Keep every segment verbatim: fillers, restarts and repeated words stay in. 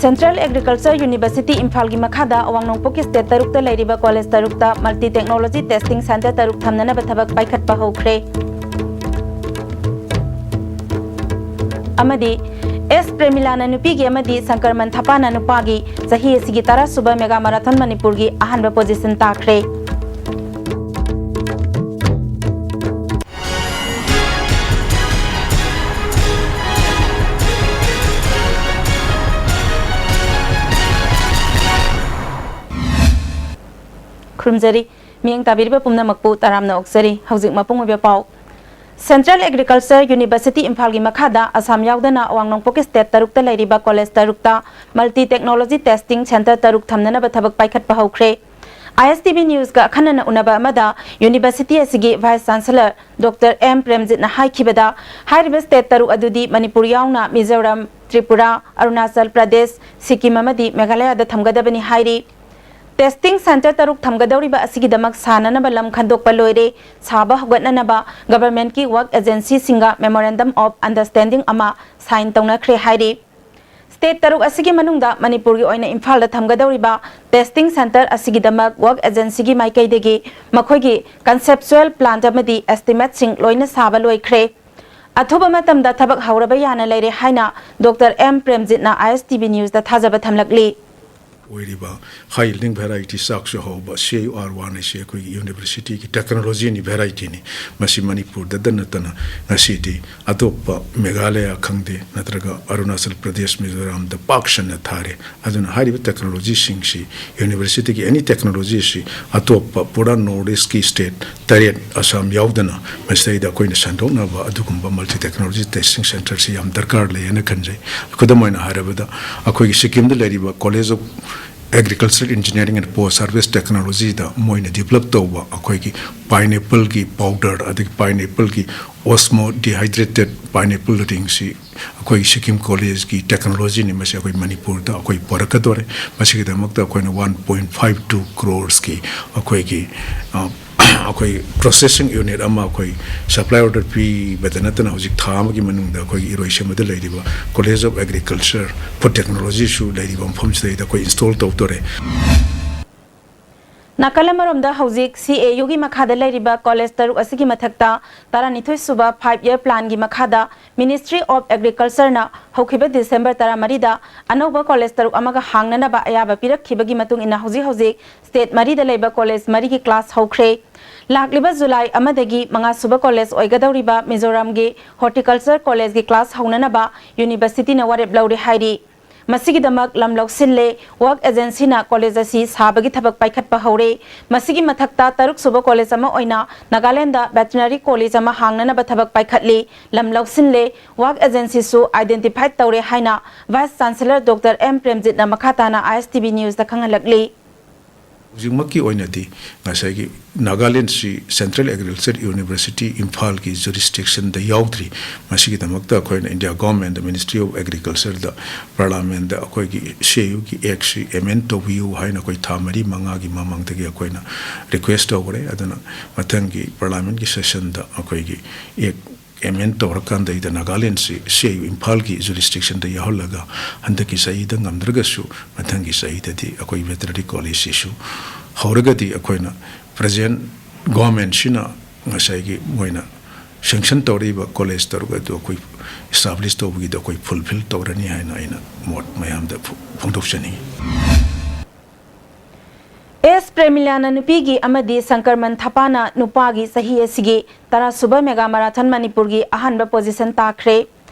Central Agriculture University ꯏꯝꯐꯥꯜꯒꯤ ꯃꯈꯥꯗ ꯑꯋꯥꯡ ꯅꯣꯡꯄꯣꯛꯀꯤ state ꯇꯔꯨꯛꯇ ꯂꯩꯔꯤꯕ college ꯇꯔꯨꯛꯇ multi technology testing center ꯇꯔꯨꯛ ꯊꯝꯅꯅꯕ ꯊꯕꯛ ꯄꯥꯏꯈꯠꯄ ꯍꯧꯈ꯭ꯔꯦ꯫ ꯑꯃꯗꯤ ꯑꯦꯁ ꯄ꯭ꯔꯦꯃꯤꯂꯥꯅ ꯅꯨꯄꯤꯒꯤ ꯑꯃꯗꯤ ꯁꯪꯀꯔꯃꯟ ꯊꯄꯥꯅ ꯅꯨꯄꯥꯒꯤ ꯆꯍꯤ ꯑꯁꯤꯒꯤ ꯇꯔꯥ ꯁꯨꯕ mega marathon ꯃꯅꯤꯄꯨꯔꯒꯤ ꯑꯍꯥꯟꯕ position ꯇꯥꯈ꯭ꯔꯦ꯫ ꯈꯨꯔꯨꯝꯖꯔꯤ꯫ ꯃꯤꯠꯌꯦꯡ ꯇꯥꯕꯤꯔꯤꯕ ꯄꯨꯝꯅꯃꯛꯄꯨ ꯇꯔꯥꯝꯅ ꯑꯣꯛꯆꯔꯤ꯫ ꯍꯧꯖꯤꯛ ꯃꯄꯨꯡ ꯑꯣꯏꯕ ꯄꯥꯎ꯫ Central Agriculture University ꯏꯝꯐꯥꯜꯒꯤ ꯃꯈꯥꯗ ꯑꯁꯥꯝ ꯌꯥꯎꯗꯅ ꯑꯋꯥꯡ ꯅꯣꯡꯄꯣꯛꯀꯤ state ꯇꯔꯨꯛꯇ ꯂꯩꯔꯤꯕ college ꯇꯔꯨꯛꯇ multi technology testing center ꯇꯔꯨꯛ ꯊꯝꯅꯅꯕ ꯊꯕꯛ ꯄꯥꯏꯈꯠꯄ ꯍꯧꯈ꯭ꯔꯦ꯫ I S T V Newsꯀ ꯑꯈꯟꯅꯅ ꯎꯅꯕ ꯑꯃꯗ university ꯑꯁꯤꯒꯤ vice chancellor Doctor M ꯄ꯭ꯔꯦꯝꯖꯤꯠꯅ ꯍꯥꯏꯈꯤꯕꯗ, ꯍꯥꯏꯔꯤꯕ state ꯇꯔꯨꯛ ꯑꯗꯨꯗꯤ ꯃꯅꯤꯄꯨꯔ ꯌꯥꯎꯅ ꯃꯤꯖꯣꯔꯥꯝ, ꯇ꯭ꯔꯤꯄꯨꯔꯥ, ꯑꯔꯨꯅꯥꯆꯜ ꯄ꯭ꯔꯗꯦꯁ, ꯁꯤꯛꯀꯤꯝ ꯑꯃꯗꯤ ꯃꯦꯘꯥꯂꯌꯥꯗ ꯊꯝꯒꯗꯕꯅꯤ ꯍꯥꯏꯔꯤ꯫ Testing center ꯇꯔꯨꯛ ꯊꯝꯒꯗꯧꯔꯤꯕ ꯑꯁꯤꯒꯤꯗꯃꯛ ꯁꯥꯅꯅꯕ ꯂꯝ ꯈꯟꯗꯣꯛꯄ ꯂꯣꯏꯔꯦ꯫ ꯁꯥꯕ ꯍꯧꯒꯠꯅꯅꯕ governmentꯀꯤ work agencyꯁꯤꯡꯒ memorandum of understanding ꯑꯃ sign ꯇꯧꯅꯈ꯭ꯔꯦ ꯍꯥꯏꯔꯤ꯫ State ꯇꯔꯨꯛ ꯑꯁꯤꯒꯤ ꯃꯅꯨꯡꯗ ꯃꯅꯤꯄꯨꯔꯒꯤ ꯑꯣꯏꯅ ꯏꯝꯐꯥꯜꯗ ꯊꯝꯒꯗꯧꯔꯤꯕ testing center ꯑꯁꯤꯒꯤꯗꯃꯛ work agencyꯒꯤ ꯃꯥꯏꯀꯩꯗꯒꯤ ꯃꯈꯣꯏꯒꯤ conceptual plan ꯑꯃꯗꯤ estimateꯁꯤꯡ ꯂꯣꯏꯅ ꯁꯥꯕ ꯂꯣꯏꯈ꯭ꯔꯦ꯫ ꯑꯊꯨꯕ ꯃꯇꯝꯗ ꯊꯕꯛ ꯍꯧꯔꯕ ꯌꯥꯅ ꯂꯩꯔꯦ ꯍꯥꯏꯅ Doctor M ꯄ꯭ꯔꯦꯝꯖꯤꯠꯅ I S T V Newsꯇ ꯊꯥꯖꯕ ꯊꯝꯂꯛꯂꯤ꯫ ꯑꯣꯏꯔꯤꯕ high yielding variety ꯆꯥꯛꯁꯨ ꯍꯥꯎꯕ C U R one ꯑꯁꯤ ꯑꯩꯈꯣꯏꯒꯤ universityꯒꯤ technologyꯅꯤ, varietyꯅꯤ꯫ ꯃꯁꯤ ꯃꯅꯤꯄꯨꯔꯗꯗ ꯅꯠꯇꯅ ꯉꯁꯤꯗꯤ ꯑꯇꯣꯞꯄ ꯃꯦꯘꯥꯂꯌꯥ ꯈꯪꯗꯦ, ꯅꯠꯇ꯭ꯔꯒ ꯑꯔꯨꯅꯥꯆꯜ ꯄ꯭ꯔꯗꯦꯁ, ꯃꯤꯖꯣꯔꯥꯝꯗ ꯄꯥꯛ ꯁꯟꯅ ꯊꯥꯔꯦ꯫ ꯑꯗꯨꯅ ꯍꯥꯏꯔꯤꯕ technologyꯁꯤꯡꯁꯤ, universityꯒꯤ any technologyꯁꯤ ꯑꯇꯣꯞꯄ ꯄꯨꯔꯥ North Eastꯀꯤ state ꯇꯔꯦꯠ, ꯑꯁꯥꯝ ꯌꯥꯎꯗꯅ, ꯃꯁꯤꯗꯩꯗ ꯑꯩꯈꯣꯏꯅ ꯁꯟꯗꯣꯛꯅꯕ ꯑꯗꯨꯒꯨꯝꯕ multi technology testing centerꯁꯤ ꯌꯥꯝ ꯗꯔꯀꯥꯔ ꯂꯩ ꯍꯥꯏꯅ ꯈꯟꯖꯩ꯫ ꯈꯨꯗꯝ ꯑꯣꯏꯅ ꯍꯥꯏꯔꯕꯗ, ꯑꯩꯈꯣꯏꯒꯤ ꯁꯤꯛꯀꯤꯝꯗ ꯂꯩꯔꯤꯕ College of Agricultural Engineering and Post Harvest Technologyꯗ ꯃꯣꯏꯅ develop ꯇꯧꯕ ꯑꯩꯈꯣꯏꯒꯤ pineappleꯒꯤ powder, ꯑꯗꯒꯤ pineappleꯒꯤ osmodehydrated pineapple ꯔꯤꯡꯁꯤ ꯑꯩꯈꯣꯏ ꯁꯤꯛꯀꯤꯝ collegeꯀꯤ technologyꯅꯤ꯫ ꯃꯁꯤ ꯑꯩꯈꯣꯏ ꯃꯅꯤꯄꯨꯔꯗ ꯑꯩꯈꯣꯏ ꯄꯨꯔꯛꯀꯗꯣꯔꯦ꯫ ꯃꯁꯤꯒꯤꯗꯃꯛꯇ ꯑꯩꯈꯣꯏꯅ one point five two crores ꯑꯩꯈꯣꯏꯒꯤ, ꯑ, ꯑꯩꯈꯣꯏ processing unit ꯑꯃ ꯑꯩꯈꯣꯏ supply order ꯄꯤꯕꯗ ꯅꯠꯇꯅ ꯍꯧꯖꯤꯛ ꯊꯥ ꯑꯃꯒꯤ ꯃꯅꯨꯡꯗ ꯑꯩꯈꯣꯏꯒꯤ ꯏꯔꯣꯏꯁꯦꯝꯕꯗ ꯂꯩꯔꯤꯕ College of Agriculture Food Technologyꯁꯨ ꯂꯩꯔꯤꯕ ꯃꯐꯝꯁꯤꯗꯩꯗ ꯑꯩꯈꯣꯏ install ꯇꯧꯗꯣꯔꯦ꯫ ꯅꯥꯀꯜ ꯑꯃꯔꯣꯝꯗ ꯍꯧꯖꯤꯛ CAUꯒꯤ ꯃꯈꯥꯗ ꯂꯩꯔꯤꯕ ꯀꯣꯂꯦꯖ ꯇꯔꯨꯛ ꯑꯁꯤꯒꯤ ꯃꯊꯛꯇ ꯇꯔꯥꯅꯤꯊꯣꯏ ꯁꯨꯕ five year planꯒꯤ ꯃꯈꯥꯗ Ministry of Agricultureꯅ ꯍꯧꯈꯤꯕ December ꯇꯔꯥꯃꯔꯤꯗ ꯑꯅꯧꯕ ꯀꯣꯂꯦꯖ ꯇꯔꯨꯛ ꯑꯃꯒ ꯍꯥꯡꯅꯅꯕ ꯑꯌꯥꯕ ꯄꯤꯔꯛꯈꯤꯕꯒꯤ ꯃꯇꯨꯡ ꯏꯟꯅ ꯍꯧꯖꯤꯛ ꯍꯧꯖꯤꯛ state ꯃꯔꯤꯗ ꯂꯩꯕ ꯀꯣꯂꯦꯖ ꯃꯔꯤꯒꯤ class ꯍꯧꯈ꯭ꯔꯦ꯫ ꯂꯥꯛꯂꯤꯕ July ꯑꯃꯗꯒꯤ ꯃꯉꯥ ꯁꯨꯕ ꯀꯣꯂꯦꯖ ꯑꯣꯏꯒꯗꯧꯔꯤꯕ ꯃꯤꯖꯣꯔꯥꯝꯒꯤ Horticulture Collegeꯀꯤ class ꯍꯧꯅꯅꯕ universityꯅ ꯋꯥꯔꯦꯞ ꯂꯧꯔꯦ ꯍꯥꯏꯔꯤ꯫ ꯃꯁꯤꯒꯤꯗꯃꯛ ꯂꯝ ꯂꯧꯁꯤꯜꯂꯦ꯫ Work agencyꯅ ꯀꯣꯂꯦꯖ ꯑꯁꯤ ꯁꯥꯕꯒꯤ ꯊꯕꯛ ꯄꯥꯏꯈꯠꯄ ꯍꯧꯔꯦ꯫ ꯃꯁꯤꯒꯤ ꯃꯊꯛꯇ ꯇꯔꯨꯛ ꯁꯨꯕ ꯀꯣꯂꯦꯖ ꯑꯃ ꯑꯣꯏꯅ ꯅꯥꯒꯥꯂꯦꯟꯗ Veterinary College ꯑꯃ ꯍꯥꯡꯅꯅꯕ ꯊꯕꯛ ꯄꯥꯏꯈꯠꯂꯤ꯫ ꯂꯝ ꯂꯧꯁꯤꯜꯂꯦ꯫ Work agencyꯁꯨ identify ꯇꯧꯔꯦ ꯍꯥꯏꯅ Vice Chancellor Doctor M ꯄ꯭ꯔꯦꯝꯖꯤꯠꯅ ꯃꯈꯥ ꯇꯥꯅ ISTV Newsꯇ ꯈꯪꯍꯜꯂꯛꯂꯤ꯫ ꯍꯧꯖꯤꯛꯃꯛꯀꯤ ꯑꯣꯏꯅꯗꯤ ꯉꯁꯥꯏꯒꯤ ꯅꯥꯒꯥꯂꯦꯟꯁꯤ Central Agriculture University ꯏꯝꯐꯥꯜꯒꯤ jurisdictionꯗ ꯌꯥꯎꯗ꯭ꯔꯤ꯫ ꯃꯁꯤꯒꯤꯗꯃꯛꯇ ꯑꯩꯈꯣꯏꯅ India Governmentꯗ Ministry of Agricultureꯗ Parliamentꯗ ꯑꯩꯈꯣꯏꯒꯤ CAUꯒꯤ actꯁꯤ amend ꯇꯧꯕꯤꯌꯨ ꯍꯥꯏꯅ ꯑꯩꯈꯣꯏ ꯊꯥ ꯃꯔꯤ ꯃꯉꯥꯒꯤ ꯃꯃꯥꯡꯗꯒꯤ ꯑꯩꯈꯣꯏꯅ request ꯇꯧꯈ꯭ꯔꯦ꯫ ꯑꯗꯨꯅ ꯃꯊꯪꯒꯤ Parliamentꯀꯤ sessionꯗ ꯑꯩꯈꯣꯏꯒꯤ act amend ꯇꯧꯔꯀꯥꯟꯗꯩꯗ ꯅꯥꯒꯥꯂꯦꯟꯁꯤ CAU ꯏꯝꯐꯥꯜꯒꯤ jurisdictionꯗ ꯌꯥꯎꯍꯜꯂꯒ ꯍꯟꯗꯛꯀꯤ ꯆꯍꯤꯗ ꯉꯝꯗ꯭ꯔꯒꯁꯨ ꯃꯊꯪꯒꯤ ꯆꯍꯤꯗꯗꯤ ꯑꯩꯈꯣꯏ Veterinary Collegeꯁꯤꯁꯨ ꯍꯧꯔꯒꯗꯤ ꯑꯩꯈꯣꯏꯅ present governmentꯁꯤꯅ ꯉꯁꯥꯏꯒꯤ ꯃꯣꯏꯅ sanction ꯇꯧꯔꯛꯏꯕ ꯀꯣꯂꯦꯖ ꯇꯔꯨꯛ ꯑꯗꯨ ꯑꯩꯈꯣꯏ establish ꯇꯧꯕꯒꯤꯗ ꯑꯩꯈꯣꯏ fulfil ꯇꯧꯔꯅꯤ ꯍꯥꯏꯅ ꯑꯩꯅ ꯃꯣꯠ ꯃꯌꯥꯝꯗ ꯐꯣ- ꯐꯣꯡꯗꯣꯛꯆꯅꯤꯡꯏ꯫ ꯑꯦꯁ ꯄ꯭ꯔꯦꯃꯤꯂꯥꯅ ꯅꯨꯄꯤꯒꯤ ꯑꯃꯗꯤ ꯁꯪꯀꯔꯃꯟ ꯊꯄꯥꯅ ꯅꯨꯄꯥꯒꯤ ꯆꯍꯤ ꯑꯁꯤꯒꯤ ꯇꯔꯥ ꯁꯨꯕ Mega Marathon ꯃꯅꯤꯄꯨꯔꯒꯤ ꯑꯍꯥꯟꯕ position ꯇꯥꯈ꯭ꯔꯦ꯫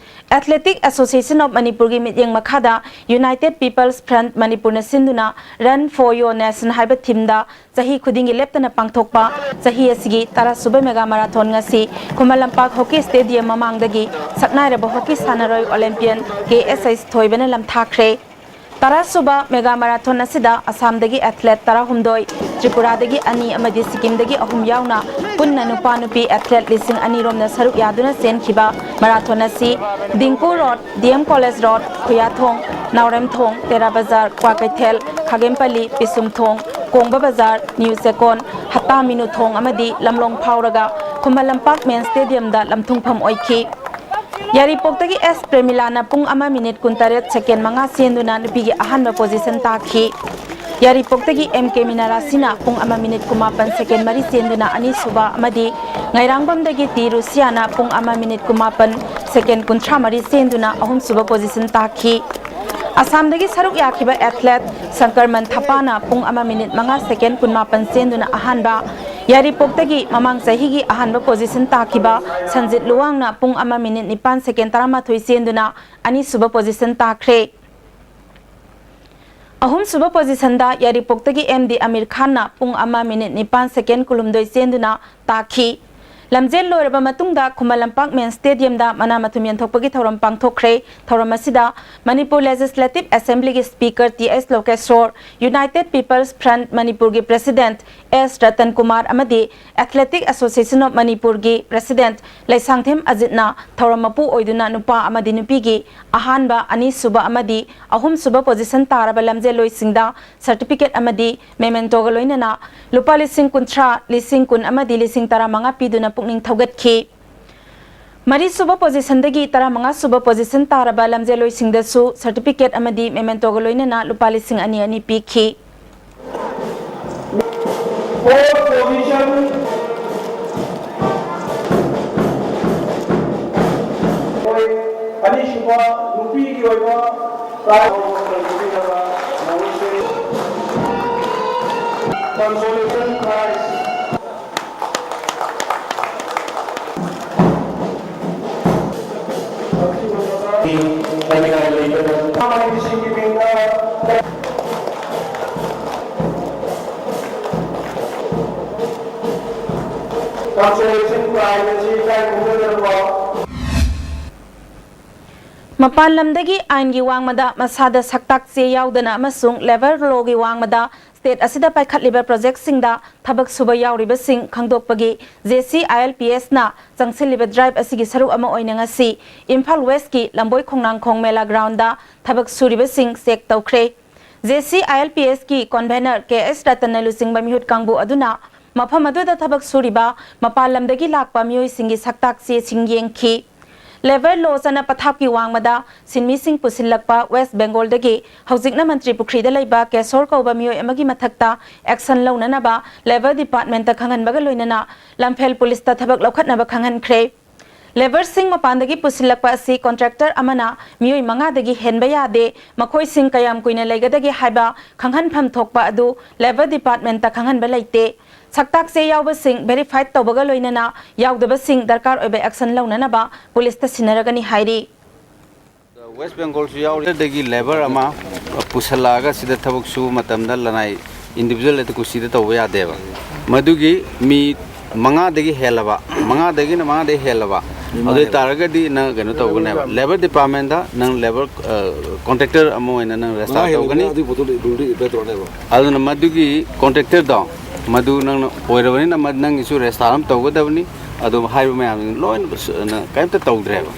Athletic Association of ꯃꯅꯤꯄꯨꯔꯒꯤ ꯃꯤꯠꯌꯦꯡ ꯃꯈꯥꯗ United People's Front ꯃꯅꯤꯄꯨꯔꯅ ꯁꯤꯟꯗꯨꯅ Run for Your Nation ꯍꯥꯏꯕ themeꯗ ꯆꯍꯤ ꯈꯨꯗꯤꯡꯒꯤ ꯂꯦꯞꯇꯅ ꯄꯥꯡꯊꯣꯛꯄ ꯆꯍꯤ ꯑꯁꯤꯒꯤ ꯇꯔꯥ ꯁꯨꯕ Mega Marathon ꯉꯁꯤ ꯈꯨꯃꯟ ꯂꯝꯄꯥꯛ Hockey Stadium ꯃꯃꯥꯡꯗꯒꯤ ꯁꯛꯅꯥꯏꯔꯕ hockey ꯁꯥꯟꯅꯔꯣꯏ Olympian ꯀꯦ ꯑꯦꯁ ꯑꯩꯁ ꯊꯣꯏꯕꯅ ꯂꯝꯊꯥꯈ꯭ꯔꯦ꯫ ꯇꯔꯥ ꯁꯨꯕ Mega Marathon ꯑꯁꯤꯗ ꯑꯁꯥꯝꯗꯒꯤ athlete ꯇꯔꯥꯍꯨꯝꯗꯣꯏ, ꯇ꯭ꯔꯤꯄꯨꯔꯥꯗꯒꯤ ꯑꯅꯤ ꯑꯃꯗꯤ ꯁꯤꯛꯀꯤꯝꯗꯒꯤ ꯑꯍꯨꯝ ꯌꯥꯎꯅ ꯄꯨꯟꯅ ꯅꯨꯄꯥ ꯅꯨꯄꯤ athlete ꯂꯤꯁꯤꯡ ꯑꯅꯤ ꯔꯣꯝꯅ ꯁꯔꯨꯛ ꯌꯥꯗꯨꯅ ꯆꯦꯟꯈꯤꯕ marathon ꯑꯁꯤ Dingko Road, D M College Road, ꯈꯨꯌꯥꯊꯣꯡ, ꯅꯥꯎꯔꯦꯝꯊꯣꯡ, ꯇꯦꯔꯥ ꯕꯖꯥꯔ, ꯀ꯭ꯋꯥꯀꯩꯊꯦꯜ, ꯈꯥꯒꯦꯝꯄꯜꯂꯤ, ꯄꯤꯁꯨꯝꯊꯣꯡ, ꯀꯣꯡꯕ ꯕꯖꯥꯔ, ꯅ꯭ꯌꯨ ꯆꯦꯀꯣꯟ, ꯍꯠꯇꯥ ꯃꯤꯅꯨꯊꯣꯡ ꯑꯃꯗꯤ ꯂꯝꯂꯣꯡ ꯐꯥꯎꯔꯒ ꯈꯨꯃꯟ ꯂꯝꯄꯥꯛ ꯃꯦꯟ ꯁ꯭ꯇꯦꯗꯤꯌꯝꯗ ꯂꯝꯊꯨꯡꯐꯝ ꯑꯣꯏꯈꯤ꯫ ꯌꯥꯏꯔꯤꯄꯣꯛꯇꯒꯤ ꯑꯦꯁ ꯄ꯭ꯔꯦꯃꯤꯂꯥꯅ ꯄꯨꯡ ꯑꯃ ꯃꯤꯅꯤꯠ ꯀꯨꯟꯇꯔꯦꯠ ꯁꯦꯀꯦꯟ ꯃꯉꯥ ꯆꯦꯟꯗꯨꯅ ꯅꯨꯄꯤꯒꯤ ꯑꯍꯥꯟꯕ ꯄꯣꯖꯤꯁꯟ ꯇꯥꯈꯤ꯫ ꯌꯥꯏꯔꯤꯄꯣꯛꯇꯒꯤ ꯑꯦꯝ ꯀꯦ ꯃꯤꯅꯥꯔꯥꯁꯤꯅ ꯄꯨꯡ ꯑꯃ ꯃꯤꯅꯤꯠ ꯀꯨꯟꯃꯥꯄꯟ ꯁꯦꯀꯦꯟ ꯃꯔꯤ ꯆꯦꯟꯗꯨꯅ ꯑꯅꯤꯁꯨꯕ ꯑꯃꯗꯤ ꯉꯥꯏꯔꯥꯡꯕꯝꯗꯒꯤ ꯇꯤ ꯔꯨꯁꯤꯌꯥꯅ ꯄꯨꯡ ꯑꯃ ꯃꯤꯅꯤꯠ ꯀꯨꯟꯃꯥꯄꯟ ꯁꯦꯀꯦꯟ ꯀꯨꯟꯊ꯭ꯔꯥ ꯃꯔꯤ ꯆꯦꯟꯗꯨꯅ ꯑꯍꯨꯝꯁꯨꯕ ꯄꯣꯖꯤꯁꯟ ꯇꯥꯈꯤ꯫ ꯑꯁꯥꯝꯗꯒꯤ ꯁꯔꯨꯛ ꯌꯥꯈꯤꯕ ꯑꯦꯊꯂꯦꯠ ꯁꯪꯀꯔꯃꯟ ꯊꯄꯥꯅ ꯄꯨꯡ ꯑꯃ ꯃꯤꯅꯤꯠ ꯃꯉꯥ ꯁꯦꯀꯦꯟ ꯀꯨꯟꯃꯥꯄꯟ ꯆꯦꯟꯗꯨꯅ ꯑꯍꯥꯟꯕ, ꯌꯥꯏꯔꯤꯄꯣꯛꯇꯒꯤ ꯃꯃꯥꯡ ꯆꯍꯤꯒꯤ ꯑꯍꯥꯟꯕ ꯄꯣꯖꯤꯁꯟ ꯇꯥꯈꯤꯕ ꯁꯟꯖꯤꯠ ꯂꯨꯋꯥꯡꯅ ꯄꯨꯡ ꯑꯃ ꯃꯤꯅꯤꯠ ꯅꯤꯄꯥꯟ ꯁꯦꯀꯦꯟ ꯇꯔꯥꯃꯥꯊꯣꯏ ꯆꯦꯟꯗꯨꯅ ꯑꯅꯤꯁꯨꯕ ꯄꯣꯖꯤꯁꯟ ꯇꯥꯈ꯭ꯔꯦ꯫ ꯑꯍꯨꯝꯁꯨꯕ ꯄꯣꯖꯤꯁꯟꯗ ꯌꯥꯏꯔꯤꯄꯣꯛꯇꯒꯤ ꯑꯦꯝ ꯗꯤ ꯑꯃꯤꯔ ꯈꯥꯟꯅ ꯄꯨꯡ ꯑꯃ ꯃꯤꯅꯤꯠ ꯅꯤꯄꯥꯟ ꯁꯦꯀꯦꯟ ꯀꯨꯟꯍꯨꯝꯗꯣꯏ ꯆꯦꯟꯗꯨꯅ ꯇꯥꯈꯤ꯫ ꯂꯝꯖꯦꯜ ꯂꯣꯏꯔꯕ ꯃꯇꯨꯡꯗ ꯈꯨꯃꯟ ꯂꯝꯄꯥꯛ ꯃꯦꯟ ꯁ꯭ꯇꯦꯗꯤꯌꯝꯗ ꯃꯅꯥ ꯃꯊꯨꯝ ꯌꯦꯟꯊꯣꯛꯄꯒꯤ ꯊꯧꯔꯝ ꯄꯥꯡꯊꯣꯛꯈ꯭ꯔꯦ꯫ ꯊꯧꯔꯝ ꯑꯁꯤꯗ ꯃꯅꯤꯄꯨꯔ ꯂꯦꯖꯤꯁꯂꯦꯇꯤꯚ ꯑꯦꯁꯦꯝꯕ꯭ꯂꯤꯒꯤ ꯁ꯭ꯄꯤꯀꯔ ꯇꯤ ꯑꯦꯁ ꯂꯣꯀꯦꯁꯣꯔ, ꯌꯨꯅꯥꯏꯇꯦꯗ ꯄꯤꯄꯜꯁ ꯐ꯭ꯔꯟꯠ ꯃꯅꯤꯄꯨꯔꯒꯤ ꯄ꯭ꯔꯦꯁꯤꯗꯦꯟꯠ ꯑꯦꯁ ꯔꯇꯟ ꯀꯨꯃꯥꯔ ꯑꯃꯗꯤ ꯑꯦꯊꯂꯦꯇꯤꯛ ꯑꯦꯁꯣꯁꯤꯌꯦꯁꯟ ꯑꯣꯐ ꯃꯅꯤꯄꯨꯔꯒꯤ ꯄ꯭ꯔꯦꯁꯤꯗꯦꯟꯠ ꯂꯩꯁꯥꯡꯊꯦꯝ ꯑꯖꯤꯠꯅ ꯊꯧꯔꯝ ꯃꯄꯨ ꯑꯣꯏꯗꯨꯅ ꯅꯨꯄꯥ ꯑꯃꯗꯤ ꯅꯨꯄꯤꯒꯤ ꯑꯍꯥꯟꯕ, ꯑꯅꯤꯁꯨꯕ ꯑꯃꯗꯤ ꯑꯍꯨꯝꯁꯨꯕ ꯄꯣꯖꯤꯁꯟ ꯇꯥꯔꯕ ꯂꯝꯖꯦꯜꯂꯣꯏꯁꯤꯡꯗ ꯁꯔꯇꯤꯐꯤꯀꯦꯠ ꯑꯃꯗꯤ ꯃꯦꯃꯦꯟꯇꯣꯒ ꯂꯣꯏꯅꯅ ꯂꯨꯄꯥ ꯂꯤꯁꯤꯡ ꯀꯨꯟꯊ꯭ꯔꯥ, ꯂꯤꯁꯤꯡ ꯀꯨꯟ ꯑꯃꯗꯤ ꯂꯤꯁꯤꯡ ꯇꯔꯥꯃꯉꯥ ꯄꯤꯗꯨꯅ ꯄꯨꯛꯅꯤꯡ ꯊꯧꯒꯠꯈꯤ꯫ ꯃꯔꯤꯁꯨꯕ ꯄꯣꯖꯤꯁꯟꯗꯒꯤ ꯇꯔꯥꯃꯉꯥ ꯁꯨꯕ ꯄꯣꯖꯤꯁꯟ ꯇꯥꯔꯕ ꯂꯝꯖꯦꯜꯂꯣꯏꯁꯤꯡꯗꯁꯨ ꯁꯔꯇꯤꯐꯤꯀꯦꯠ ꯑꯃꯗꯤ ꯃꯦꯃꯦꯟꯇꯣꯒ ꯂꯣꯏꯅꯅ ꯂꯨꯄꯥ ꯂꯤꯁꯤꯡ ꯑꯅꯤ ꯑꯅꯤ ꯄꯤꯈꯤ꯫ Fourth position, ꯑꯅꯤꯁꯨꯕ ꯅꯨꯄꯤꯒꯤ ꯑꯣꯏꯕ prize consolation prize꯫ Consolation prize ꯑꯁꯤ ꯏꯀꯥꯏ ꯈꯨꯝꯅꯗꯅꯀꯣ꯫ ꯃꯄꯥꯟ ꯂꯝꯗꯒꯤ ꯑꯥꯏꯟꯒꯤ ꯋꯥꯡꯃꯗ ꯃꯁꯥꯗ ꯁꯛꯇꯥꯛ ꯆꯦ ꯌꯥꯎꯗꯅ ꯑꯃꯁꯨꯡ ꯂꯦꯕꯔ ꯂꯣꯒꯤ ꯋꯥꯡꯃꯗ ꯁ꯭ꯇꯦꯠ ꯑꯁꯤꯗ ꯄꯥꯏꯈꯠꯂꯤꯕ ꯄ꯭ꯔꯣꯖꯦꯛꯁꯤꯡꯗ ꯊꯕꯛ ꯁꯨꯕ ꯌꯥꯎꯔꯤꯕꯁꯤꯡ ꯈꯪꯗꯣꯛꯄꯒꯤ J C I L P ꯑꯦꯁꯅ ꯆꯪꯁꯤꯜꯂꯤꯕ drive ꯑꯁꯤꯒꯤ ꯁꯔꯨꯛ ꯑꯃ ꯑꯣꯏꯅ ꯉꯁꯤ ꯏꯝꯐꯥꯜ ꯋꯦꯁꯀꯤ ꯂꯝꯕꯣꯏ ꯈꯣꯡꯅꯥꯡꯈꯣꯡ ꯃꯦꯂꯥ ꯒ꯭ꯔꯥꯎꯟꯗ ꯊꯕꯛ ꯁꯨꯔꯤꯕꯁꯤꯡ ꯆꯦꯛ ꯇꯧꯈ꯭ꯔꯦ꯫ J C I L P ꯑꯦꯁꯀꯤ ꯀꯣꯟꯚꯦꯅꯔ ꯀꯦ ꯑꯦꯁ ꯔꯇꯟꯅ ꯂꯨꯆꯤꯡꯕ ꯃꯤꯍꯨꯠ ꯀꯥꯡꯕꯨ ꯑꯗꯨꯅ ꯃꯐꯝ ꯑꯗꯨꯗ ꯊꯕꯛ ꯁꯨꯔꯤꯕ ꯃꯄꯥꯟ ꯂꯝꯗꯒꯤ ꯂꯥꯛꯄ ꯃꯤꯑꯣꯏꯁꯤꯡꯒꯤ ꯁꯛꯇꯥꯛ ꯆꯦꯁꯤꯡ ꯌꯦꯡꯈꯤ꯫ ꯂꯦꯕꯔ ꯂꯣ ꯆꯠꯅ ꯄꯊꯥꯞꯀꯤ ꯋꯥꯡꯃꯗ ꯁꯤꯟꯃꯤꯁꯤꯡ ꯄꯨꯁꯤꯜꯂꯛꯄ ꯋꯦꯁ ꯕꯦꯡꯒꯣꯜꯗꯒꯤ ꯍꯧꯖꯤꯛꯅ ꯃꯟꯇ꯭ꯔꯤ ꯄꯨꯈ꯭ꯔꯤꯗ ꯂꯩꯕ ꯀꯦꯁꯣꯔ ꯀꯧꯕ ꯃꯤꯑꯣꯏ ꯑꯃꯒꯤ ꯃꯊꯛꯇ action ꯂꯧꯅꯅꯕ ꯂꯦꯕꯔ ꯗꯤꯄꯥꯔꯠꯃꯦꯟꯇ ꯈꯪꯍꯟꯕꯒ ꯂꯣꯏꯅꯅ ꯂꯝꯐꯦꯜ ꯄꯨꯂꯤꯁꯇ ꯊꯕꯛ ꯂꯧꯈꯠꯅꯕ ꯈꯪꯍꯟꯈ꯭ꯔꯦ꯫ ꯂꯦꯕꯔꯁꯤꯡ ꯃꯄꯥꯟꯗꯒꯤ ꯄꯨꯁꯤꯜꯂꯛꯄ ꯑꯁꯤ ꯀꯣꯟꯇ꯭ꯔꯦꯛꯇꯔ ꯑꯃꯅ ꯃꯤꯑꯣꯏ ꯃꯉꯥꯗꯒꯤ ꯍꯦꯟꯕ ꯌꯥꯗꯦ, ꯃꯈꯣꯏꯁꯤꯡ ꯀꯌꯥꯝ ꯀꯨꯏꯅ ꯂꯩꯒꯗꯒꯦ ꯍꯥꯏꯕ ꯈꯪꯍꯟꯐꯝ ꯊꯣꯛꯄ ꯑꯗꯨ ꯂꯦꯕꯔ ꯗꯤꯄꯥꯔꯠꯃꯦꯟꯇ ꯈꯪꯍꯟꯕ ꯂꯩꯇꯦ꯫ ꯁꯛꯇꯥꯛ ꯆꯦ ꯌꯥꯎꯕꯁꯤꯡ ꯚꯦꯔꯤꯐꯥꯏꯗ ꯇꯧꯕꯒ ꯂꯣꯏꯅꯅ ꯌꯥꯎꯗꯕꯁꯤꯡ ꯗꯔꯀꯥꯔ ꯑꯣꯏꯕ action ꯂꯧꯅꯅꯕ ꯄꯨꯂꯤꯁꯇ ꯁꯤꯟꯅꯔꯒꯅꯤ ꯍꯥꯏꯔꯤ꯫ ꯋꯦꯁ ꯕꯦꯡꯒꯣꯜꯁꯨ ꯌꯥꯎꯔꯤ꯫ ꯑꯗꯒꯤ ꯂꯦꯕꯔ ꯑꯃ ꯄꯨꯁꯜꯂꯛꯑꯒ ꯁꯤꯗ ꯊꯕꯛ ꯁꯨꯕ ꯃꯇꯝꯗ ꯂꯅꯥꯏ individual ꯑꯗꯨ ꯀꯨꯁꯤꯗ ꯇꯧꯕ ꯌꯥꯗꯦꯕ꯫ ꯃꯗꯨꯒꯤ ꯃꯤ ꯃꯉꯥꯗꯒꯤ ꯍꯦꯜꯂꯕ, ꯃꯉꯥꯗꯒꯤꯅ ꯃꯉꯥꯗꯒꯤ ꯍꯦꯜꯂꯕ, ꯑꯗꯨ ꯑꯣꯏ ꯇꯥꯔꯒꯗꯤ ꯅꯪ ꯀꯩꯅꯣ ꯇꯧꯒꯅꯦꯕ, ꯂꯦꯕꯔ ꯗꯤꯄꯥꯔꯠꯃꯦꯟꯗ ꯅꯪ ꯂꯦꯕꯔ ꯀꯣꯟꯇ꯭ꯔꯦꯛꯇꯔ ꯑꯃ ꯑꯣꯏꯅ ꯅꯪ ꯔꯦꯖꯤꯁꯇꯥꯔ ꯇꯧꯒꯅꯤ꯫ ꯑꯗꯨꯅ ꯃꯗꯨꯒꯤ ꯀꯣꯟꯇ꯭ꯔꯦꯛꯇꯔꯗꯣ ꯃꯗꯨ ꯅꯪꯅ ꯑꯣꯏꯔꯕꯅꯤꯅ ꯃ- ꯅꯪꯒꯤꯁꯨ ꯔꯦꯖꯤꯁꯇꯥꯔ ꯑꯃ ꯇꯧꯒꯗꯕꯅꯤ꯫ ꯑꯗꯨ ꯍꯥꯏꯔꯤꯕ ꯃꯌꯥꯝꯁꯤꯡ ꯂꯣꯏꯅ ꯁ- ꯅ- ꯀꯔꯤꯝꯇ ꯇꯧꯗ꯭ꯔꯦꯕ꯫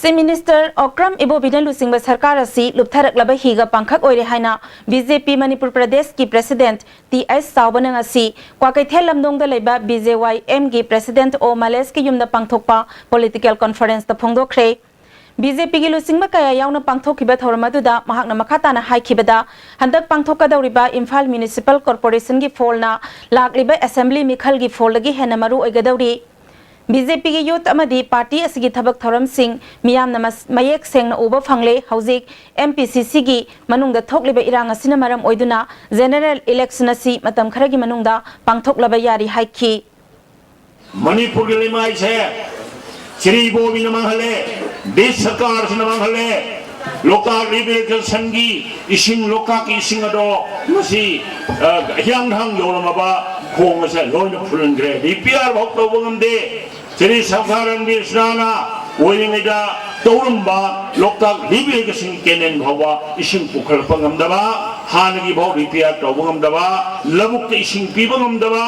ꯆꯤꯐ ꯃꯤꯅꯤꯁꯇꯔ ꯑꯣꯀ꯭ꯔꯝ ꯏꯕꯣꯕꯤꯅ ꯂꯨꯆꯤꯡꯕ ꯁꯔꯀꯥꯔ ꯑꯁꯤ ꯂꯨꯞꯊꯔꯛꯂꯕ ꯍꯤꯒ ꯄꯥꯡꯈꯛ ꯑꯣꯏꯔꯦ ꯍꯥꯏꯅ ꯕꯤ ꯖꯦ ꯄꯤ ꯃꯅꯤꯄꯨꯔ ꯄ꯭ꯔꯗꯦꯁꯀꯤ ꯄ꯭ꯔꯦꯁꯤꯗꯦꯟꯠ ꯇꯤ ꯑꯩꯆ ꯆꯥꯎꯕꯅ ꯉꯁꯤ ꯀ꯭ꯋꯥꯀꯩꯊꯦꯜ ꯂꯝꯗꯣꯡꯗ ꯂꯩꯕ ꯕꯤ ꯖꯦ ꯋꯥꯏ ꯑꯦꯝꯒꯤ ꯄ꯭ꯔꯦꯁꯤꯗꯦꯟꯠ ꯑꯣ ꯃꯂꯦꯁꯀꯤ ꯌꯨꯝꯗ ꯄꯥꯡꯊꯣꯛꯄ ꯄꯣꯂꯤꯇꯤꯀꯦꯜ ꯀꯣꯟꯐꯔꯦꯟꯁꯇ ꯐꯣꯡꯗꯣꯛꯈ꯭ꯔꯦ꯫ ꯕꯤ ꯖꯦ ꯄꯤꯒꯤ ꯂꯨꯆꯤꯡꯕ ꯀꯌꯥ ꯌꯥꯎꯅ ꯄꯥꯡꯊꯣꯛꯈꯤꯕ ꯊꯧꯔꯝ ꯑꯗꯨꯗ ꯃꯍꯥꯛꯅ ꯃꯈꯥ ꯇꯥꯅ ꯍꯥꯏꯈꯤꯕꯗ, ꯍꯟꯗꯛ ꯄꯥꯡꯊꯣꯛꯀꯗꯧꯔꯤꯕ ꯏꯝꯐꯥꯜ ꯃ꯭ꯌꯨꯅꯤꯁꯤꯄꯥꯜ ꯀꯣꯔꯄꯣꯔꯦꯁꯟꯒꯤ ꯐꯣꯜꯅ ꯂꯥꯛꯂꯤꯕ ꯑꯦꯁꯦꯝꯕ꯭ꯂꯤ ꯃꯤꯈꯜꯒꯤ ꯐꯣꯜꯗꯒꯤ ꯍꯦꯟꯅ ꯃꯔꯨ ꯑꯣꯏꯒꯗꯧꯔꯤ꯫ ꯕꯤ ꯖꯦ ꯄꯤꯒꯤ ꯌꯨꯠ ꯑꯃꯗꯤ ꯄꯥꯔꯇꯤ ꯑꯁꯤꯒꯤ ꯊꯕꯛ ꯊꯧꯔꯝꯁꯤꯡ ꯃꯤꯌꯥꯝꯅ ꯃꯁ- ꯃꯌꯦꯛ ꯁꯦꯡꯅ ꯎꯕ ꯐꯪꯂꯦ꯫ ꯍꯧꯖꯤꯛ ꯑꯦꯝ ꯄꯤ ꯁꯤ ꯁꯤꯒꯤ ꯃꯅꯨꯡꯗ ꯊꯣꯛꯂꯤꯕ ꯏꯔꯥꯡ ꯑꯁꯤꯅ ꯃꯔꯝ ꯑꯣꯏꯗꯨꯅ ꯖꯦꯅꯔꯦꯜ ꯏꯂꯦꯛꯁꯟ ꯑꯁꯤ ꯃꯇꯝ ꯈꯔꯒꯤ ꯃꯅꯨꯡꯗ ꯄꯥꯡꯊꯣꯛꯂꯕ ꯌꯥꯔꯤ ꯍꯥꯏꯈꯤ꯫ ꯃꯅꯤꯄꯨꯔꯒꯤ ꯂꯩꯃꯥꯏꯁꯦ ꯆꯤꯔꯤ ꯕꯣꯕꯤꯅ ꯃꯥꯡꯍꯜꯂꯦ, ꯕ꯭ꯔꯤꯇꯤꯁ ꯁꯔꯀꯥꯔꯁꯤꯅ ꯃꯥꯡꯍꯜꯂꯦ꯫ ꯂꯣꯛꯇꯥꯛ ꯔꯤꯕꯤꯜ ꯏꯔꯤꯒꯦꯁꯟꯒꯤ ꯏꯁꯤꯡ, ꯂꯣꯛꯇꯥꯛꯀꯤ ꯏꯁꯤꯡ ꯑꯗꯣ ꯃꯁꯤ, ꯑ, ꯍꯤꯌꯥꯡꯊꯥꯡ ꯌꯧꯔꯝꯃꯕ ꯈꯣꯡ ꯑꯁꯦ ꯂꯣꯏꯅ ꯐꯨꯜꯍꯟꯈ꯭ꯔꯦ꯫ ꯔꯤꯄꯤꯌꯥꯔ ꯐꯥꯎ ꯇꯧꯕ ꯉꯝꯗꯦ꯫ ꯆꯤꯔꯤ ꯁꯔꯀꯥꯔ ꯔꯟꯕꯤꯔ ꯁꯤꯅꯥꯅ ꯑꯣꯏꯔꯤꯉꯩꯗ ꯇꯧꯔꯝꯕ ꯂꯣꯛꯇꯥꯛ ꯔꯤꯕꯤꯜ ꯏꯔꯤꯒꯦꯁꯟ ꯀꯦꯅꯦꯜ ꯐꯥꯎꯕ ꯏꯁꯤꯡ ꯄꯨꯈꯠꯂꯛꯄ ꯉꯝꯗꯕ, ꯍꯥꯟꯅꯒꯤ ꯐꯥꯎ ꯔꯤꯄꯤꯌꯥꯔ ꯇꯧꯕ ꯉꯝꯗꯕ, ꯂꯧꯕꯨꯛꯇ ꯏꯁꯤꯡ ꯄꯤꯕ ꯉꯝꯗꯕ,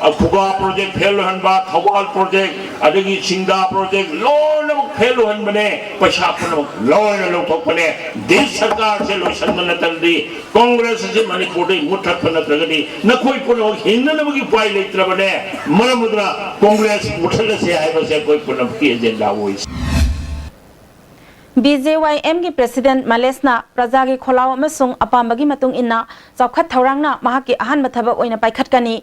ꯑ, ꯈꯨꯒꯥ ꯄ꯭ꯔꯣꯖꯦꯛ ꯐꯦꯜ ꯑꯣꯏꯍꯟꯕ, ꯊꯧꯕꯥꯜ ꯄ꯭ꯔꯣꯖꯦꯛ, ꯑꯗꯒꯤ ꯁꯤꯡꯗꯥ ꯄ꯭ꯔꯣꯖꯦꯛ ꯂꯣꯏꯅꯃꯛ ꯐꯦꯜ ꯑꯣꯏꯍꯟꯕꯅꯦ, ꯄꯩꯁꯥ ꯄꯨꯝꯅꯃꯛ ꯂꯣꯏꯅ ꯂꯧꯊꯣꯛꯄꯅꯦ꯫ ꯗꯤꯁ ꯁꯔꯀꯥꯔꯁꯦ ꯂꯣꯏꯁꯤꯟꯕ ꯅꯠꯇ꯭ꯔꯗꯤ, ꯀꯣꯡꯒ꯭ꯔꯦꯁ ꯑꯁꯤ ꯃꯅꯤꯄꯨꯔꯗꯒꯤ ꯃꯨꯠꯊꯠꯄ ꯅꯠꯇ꯭ꯔꯒꯗꯤ ꯅꯈꯣꯏ ꯄꯨꯝꯅꯃꯛ ꯍꯤꯡꯅꯅꯕꯒꯤ ꯎꯄꯥꯏ ꯂꯩꯇ꯭ꯔꯕꯅꯦ꯫ ꯃꯔꯝ ꯑꯗꯨꯅ ꯀꯣꯡꯒ꯭ꯔꯦꯁ ꯃꯨꯠꯊꯠꯂꯁꯦ ꯍꯥꯏꯕꯁꯦ ꯑꯩꯈꯣꯏ ꯄꯨꯝꯅꯃꯛꯀꯤ ꯑꯦꯖꯦꯟꯗꯥ ꯑꯣꯏ꯫ ꯕꯤ ꯖꯦ ꯋꯥꯏ ꯑꯦꯝꯒꯤ ꯄ꯭ꯔꯦꯁꯤꯗꯦꯟꯠ ꯃꯂꯦꯁꯅ ꯄ꯭ꯔꯖꯥꯒꯤ ꯈꯣꯜꯂꯥꯎ ꯑꯃꯁꯨꯡ ꯑꯄꯥꯝꯕꯒꯤ ꯃꯇꯨꯡ ꯏꯟꯅ ꯆꯥꯎꯈꯠ ꯊꯧꯔꯥꯡꯅ ꯃꯍꯥꯛꯀꯤ ꯑꯍꯥꯟꯕ ꯊꯕꯛ ꯑꯣꯏꯅ ꯄꯥꯏꯈꯠꯀꯅꯤ꯫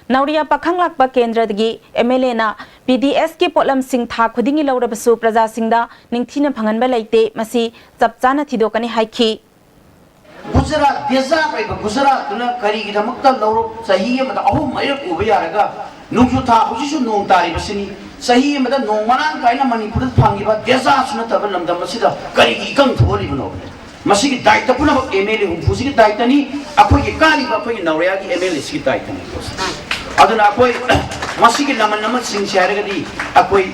ꯅꯧꯔꯤꯌꯥ ꯄꯥꯈꯪ ꯂꯥꯛꯄ ꯀꯦꯟꯗ꯭ꯔꯗꯒꯤ ꯑꯦꯝ ꯑꯦꯜ ꯑꯦꯅ ꯄꯤ ꯗꯤ ꯑꯦꯁꯀꯤ ꯄꯣꯠꯂꯝꯁꯤꯡ ꯊꯥ ꯈꯨꯗꯤꯡꯒꯤ ꯂꯧꯔꯕꯁꯨ ꯄ꯭ꯔꯖꯥꯁꯤꯡꯗ ꯅꯤꯡꯊꯤꯅ ꯐꯪꯍꯟꯕ ꯂꯩꯇꯦ, ꯃꯁꯤ ꯆꯞ ꯆꯥꯅ ꯊꯤꯗꯣꯛꯀꯅꯤ ꯍꯥꯏꯈꯤ꯫ ꯒꯨꯖꯔꯥꯠ, ꯗꯦꯖꯥꯔꯠ ꯑꯣꯏꯕ ꯒꯨꯖꯔꯥꯠꯇꯨꯅ ꯀꯔꯤꯒꯤꯗꯃꯛꯇ ꯂꯧꯔꯣꯛ ꯆꯍꯤ ꯑꯃꯗ ꯑꯍꯨꯝ ꯃꯔꯤꯔꯛ ꯎꯕ ꯌꯥꯔꯒ, ꯅꯣꯡꯖꯨ ꯊꯥ ꯍꯧꯖꯤꯛꯁꯨ ꯅꯣꯡ ꯇꯥꯔꯤꯕꯁꯤꯅꯤ, ꯆꯍꯤ ꯑꯃꯗ ꯅꯣꯡ ꯃꯔꯥꯡ ꯀꯥꯏꯅ ꯃꯅꯤꯄꯨꯔꯗ ꯐꯪꯉꯤꯕ ꯗꯦꯖꯥꯔꯠꯁꯨ ꯅꯠꯇꯕ ꯂꯝꯗꯝ ꯑꯁꯤꯗ ꯀꯔꯤꯒꯤ ꯏꯀꯪ ꯊꯣꯛꯍꯜꯂꯤꯕꯅꯣ? ꯃꯁꯤꯒꯤ ꯗꯥꯏꯇ ꯄꯨꯝꯅꯃꯛ ꯑꯦꯝ ꯑꯦꯜ ꯑꯦ ꯍꯨꯝꯐꯨꯁꯤꯒꯤ ꯗꯥꯏꯇꯅꯤ, ꯑꯩꯈꯣꯏꯒꯤ ꯀꯥꯔꯤꯕ ꯑꯩꯈꯣꯏꯒꯤ ꯅꯧꯔꯤꯌꯥꯒꯤ ꯑꯦꯝ ꯑꯦꯜ ꯑꯦꯁꯤꯒꯤ ꯗꯥꯏꯇꯅꯤ꯫ ꯑꯗꯨꯅ ꯑꯩꯈꯣꯏ ꯃꯁꯤꯒꯤ ꯂꯃꯟ ꯑꯃ ꯆꯤꯡꯁꯤ ꯍꯥꯏꯔꯒꯗꯤ ꯑꯩꯈꯣꯏ